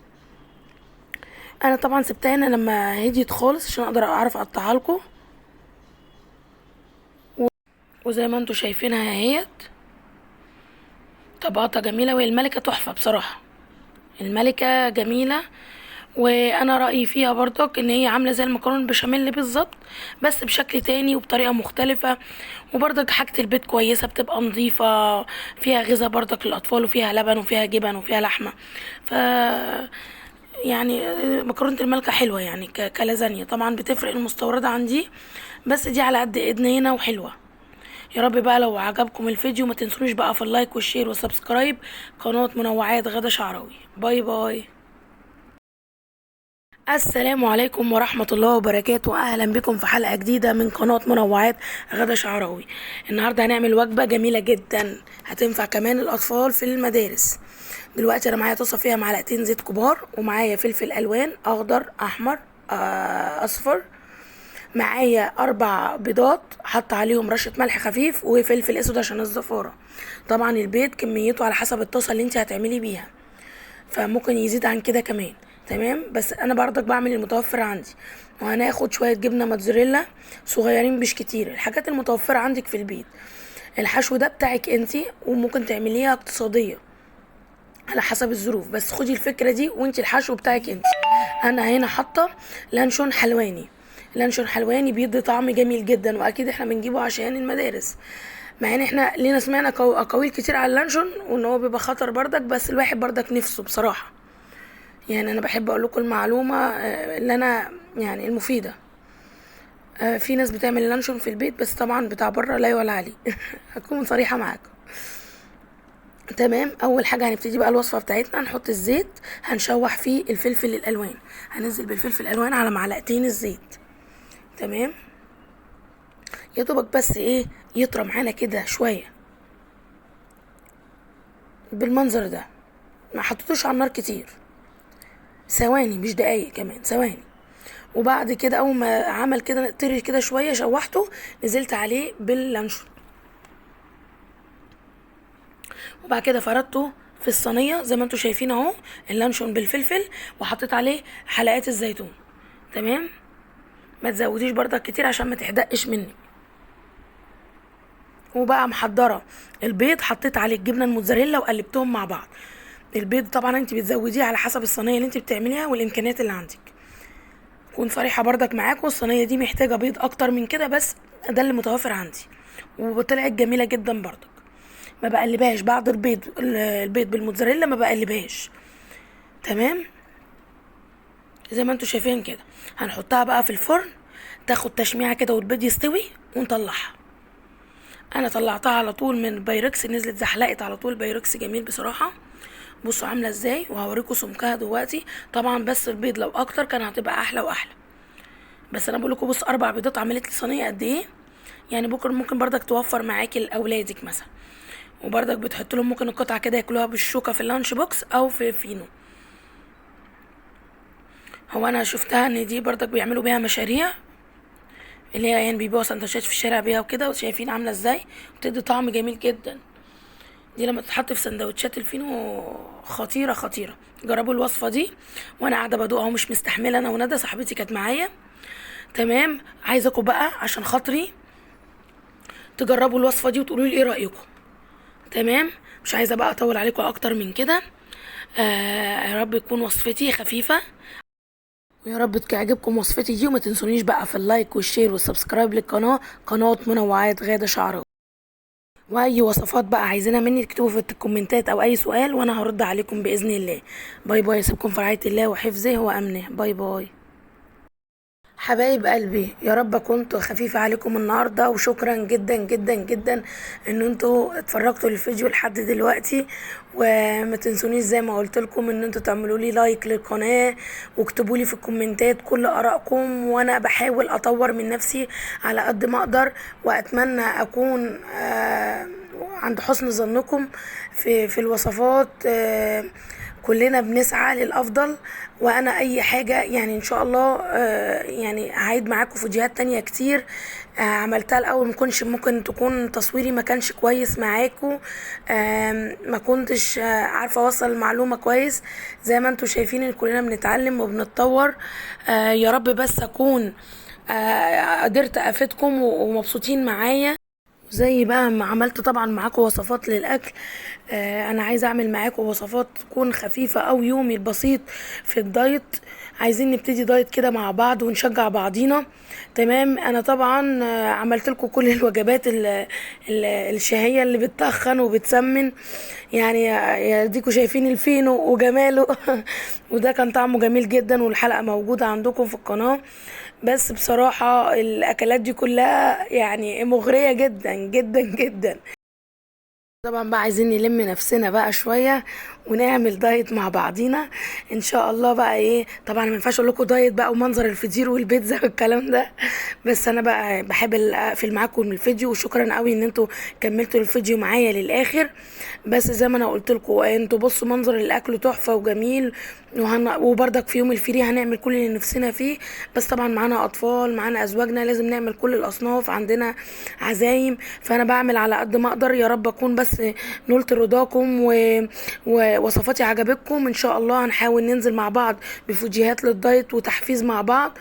انا طبعا سبتها هنا لما هديت خالص عشان اقدر اعرف اقطعها لكم، وزي ما انتم شايفينها اهيت طبقاتها جميلة. وهي الملكة تحفة بصراحة، الملكة جميلة. وانا رايي فيها برضك ان هي عامله زي المكرونه البشاميل بالظبط بس بشكل تاني وبطريقة مختلفة. وبرضك حاجة البيت كويسة، بتبقى نظيفة، فيها غذاء برضك للاطفال، وفيها لبن وفيها جبن وفيها لحمه. ف يعني مكرونه الملكة حلوة يعني كلازانيا. طبعا بتفرق المستورده عندي، بس دي على قد ايدنا هنا وحلوه. يا رب بقى لو عجبكم الفيديو ما تنسونيش بقى في ال like وال share وال subscribe قناة منوعات غدا شعراوي. bye bye. السلام عليكم ورحمة الله وبركاته، أهلا بكم في حلقة جديدة من قناة منوعات غدا شعراوي. النهاردة هنعمل وجبة جميلة جدا هتنفع كمان الأطفال في المدارس. دلوقتي أنا معايا طاسة فيها معلقتين زيت كبار، ومعايا فلفل ألوان أخضر أحمر أصفر، معايا 4 بيضات حط عليهم رشة ملح خفيف وفلفل أسود عشان الزفارة. طبعا البيض كميته على حسب الطاسة اللي انت هتعملي بيها، فممكن يزيد عن كده كمان تمام، بس انا برضك بعمل المتوفر عندي. وهناخد شوية جبنه موتزاريلا صغيرين مش كتير، الحاجات المتوفرة عندك في البيت. الحشو ده بتاعك انتي، وممكن تعمليها اقتصادية على حسب الظروف، بس خدي الفكرة دي وانتي الحشو بتاعك انتي. انا هنا حاطه لانشون حلواني، لانشون حلواني بيدي طعم جميل جدا، واكيد احنا بنجيبه عشان المدارس، مع ان احنا لينا سمعنا اقاويل كتير على اللانشون وان هو بيبقى خطر بردك، بس الواحد بردك نفسه بصراحة. يعني انا بحب اقول لكم المعلومة اللي انا يعني المفيدة. في ناس بتعمل لانشون في البيت، بس طبعا بتاع بره لا يعلى عليه. هكون صريحه معاكم تمام. اول حاجة هنبتدي بقى الوصفة بتاعتنا، هنحط الزيت، هنشوح فيه الفلفل الالوان، هننزل بالفلفل الالوان على معلقتين الزيت تمام. يا دوبك بس ايه يطرى معانا كده شوية بالمنظر ده. ما حطيتوش على النار كتير، ثواني مش دقايق، كمان ثواني. وبعد كده اول ما عمل كده طري كده شوية شوحته، نزلت عليه باللانشون. وبعد كده فردته في الصينية زي ما انتم شايفين اهو، اللانشون بالفلفل، وحطيت عليه حلقات الزيتون. تمام، ما تزوديش بردك كتير عشان ما تحدقش منك. وبقى محضرة البيض، حطيت عليه الجبنة الموتزاريلا وقلبتهم مع بعض. البيض طبعا انت بتزوديه على حسب الصينية اللي انت بتعمليها والامكانيات اللي عندك. كون صريحه بردك معاكم، الصينية دي محتاجه بيض اكتر من كده، بس ده اللي متوفر عندي، وطلعت جميلة جدا بردك. ما بقلبهاش بعد البيض بالموتزاريلا، ما بقلبهاش. تمام، زي ما انتم شايفين كده. هنحطها بقى في الفرن تاخد تشميعه كده والبيض يستوي ونطلعها. انا طلعتها على طول من البايركس، نزلت زحلقت على طول. بايركس جميل بصراحة. بصوا عامله ازاي، وهوريكم سمكها دلوقتي. طبعا بس البيض لو اكتر كان هتبقى احلى واحلى، بس انا بقول لكم بص 4 بيضات عملت لي صينية قد ايه. يعني بكره ممكن بردك توفر معاكي لاولادك مثلا، وبردك بتحط لهم ممكن القطعة كده ياكلوها بالشوكة في ال lunch box او في فينو. هو انا شفتها ان دي بردك بيعملوا بيها مشاريع، اللي هي يعني بيبيعوا سندوتشات في الشارع بيها وكده، وشايفين عامله ازاي، بتدي طعم جميل جدا. دي لما تتحط في سندوتشات الفينو خطيرة خطيرة. جربوا الوصفة دي، وانا قاعدة بدوقها ومش مستحمله، انا وندى صاحبتي كانت معايا. تمام، عايزاكم بقى عشان خاطري تجربوا الوصفة دي وتقولوا لي ايه رايكم. تمام، مش عايزه بقى اطول عليكم اكتر من كده. يا رب تكون وصفتي خفيفة، ويا رب تعجبكم وصفتي دي. وما تنسونيش بقى في ال like وال share وال subscribe للقناة، قناة منوعات غاده شعراوي. واي وصفات بقى عايزينها مني اكتبوا في الكومنتات او اي سؤال، وانا هرد عليكم باذن الله. bye bye، اسيبكم في رعاية الله وحفظه وامنه. bye bye حبايب قلبي، يا رب كنت خفيفة عليكم النهارده، وشكرا جدا جدا جدا ان انتوا اتفرجتوا للفيديو لحد دلوقتي. وما تنسونيش زي ما قلت لكم ان انتوا تعملوا لي like للقناة، واكتبوا لي في الكومنتات كل ارائكم، وانا بحاول اطور من نفسي على قد ما اقدر، واتمنى اكون عند حسن ظنكم في الوصفات. كلنا بنسعى للأفضل، وأنا أي حاجة يعني إن شاء الله يعني هعيد معاكم فيديوهات تانية كتير. عملتها الأول ما كنتش، ممكن تكون تصويري ما كانش كويس معاكم، ما كنتش عارفة أوصل المعلومة كويس. زي ما انتم شايفين إن كلنا بنتعلم وبنتطور. يا رب بس أكون قدرت أفيدكم ومبسوطين معايا. زي بقى ما عملت طبعا معاكم وصفات للاكل، انا عايزه اعمل معاكم وصفات تكون خفيفة او يومي البسيط في ال diet. عايزين نبتدي diet كده مع بعض ونشجع بعضينا. تمام، انا طبعا عملت لكم كل الوجبات الشهية اللي بتتخن وبتسمن، يعني يديكوا شايفين الفينو وجماله وده كان طعمه جميل جدا، والحلقة موجودة عندكم في القناة. بس بصراحة الاكلات دي كلها يعني مغرية جدا جدا جدا. طبعا بقى عايزين نلم نفسنا بقى شوية ونعمل diet مع بعضينا ان شاء الله بقى. ايه طبعا ما ينفعش اقول لكم diet بقى ومنظر الفطير والبيتزا والكلام ده، بس انا بقى بحب اقفل معاكم الفيديو. وشكرا قوي ان انتوا كملتوا الفيديو معايا للاخر. بس زي ما انا قلت لكم انتوا بصوا منظر الاكل تحفة وجميل، وبرضك في يوم ال free هنعمل كل اللي نفسنا فيه. بس طبعا معانا اطفال، معانا ازواجنا، لازم نعمل كل الاصناف، عندنا عزايم، فانا بعمل على قد ما اقدر. يا رب اكون بس نلت رضاكم ووصفاتي عجبتكم. ان شاء الله هنحاول ننزل مع بعض بفيديوهات لل diet وتحفيز مع بعض،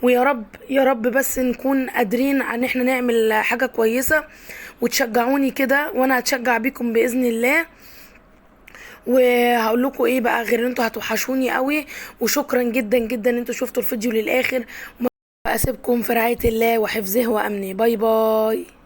ويا رب يا رب بس نكون قادرين ان احنا نعمل حاجة كويسة، وتشجعوني كده وانا هتشجع بيكم باذن الله. وهقول لكم ايه بقى غير ان انتوا هتوحشوني قوي. وشكرا جدا جدا ان انتوا شفتوا الفيديو للاخر. واسيبكم في رعاية الله وحفظه وامنه. bye bye.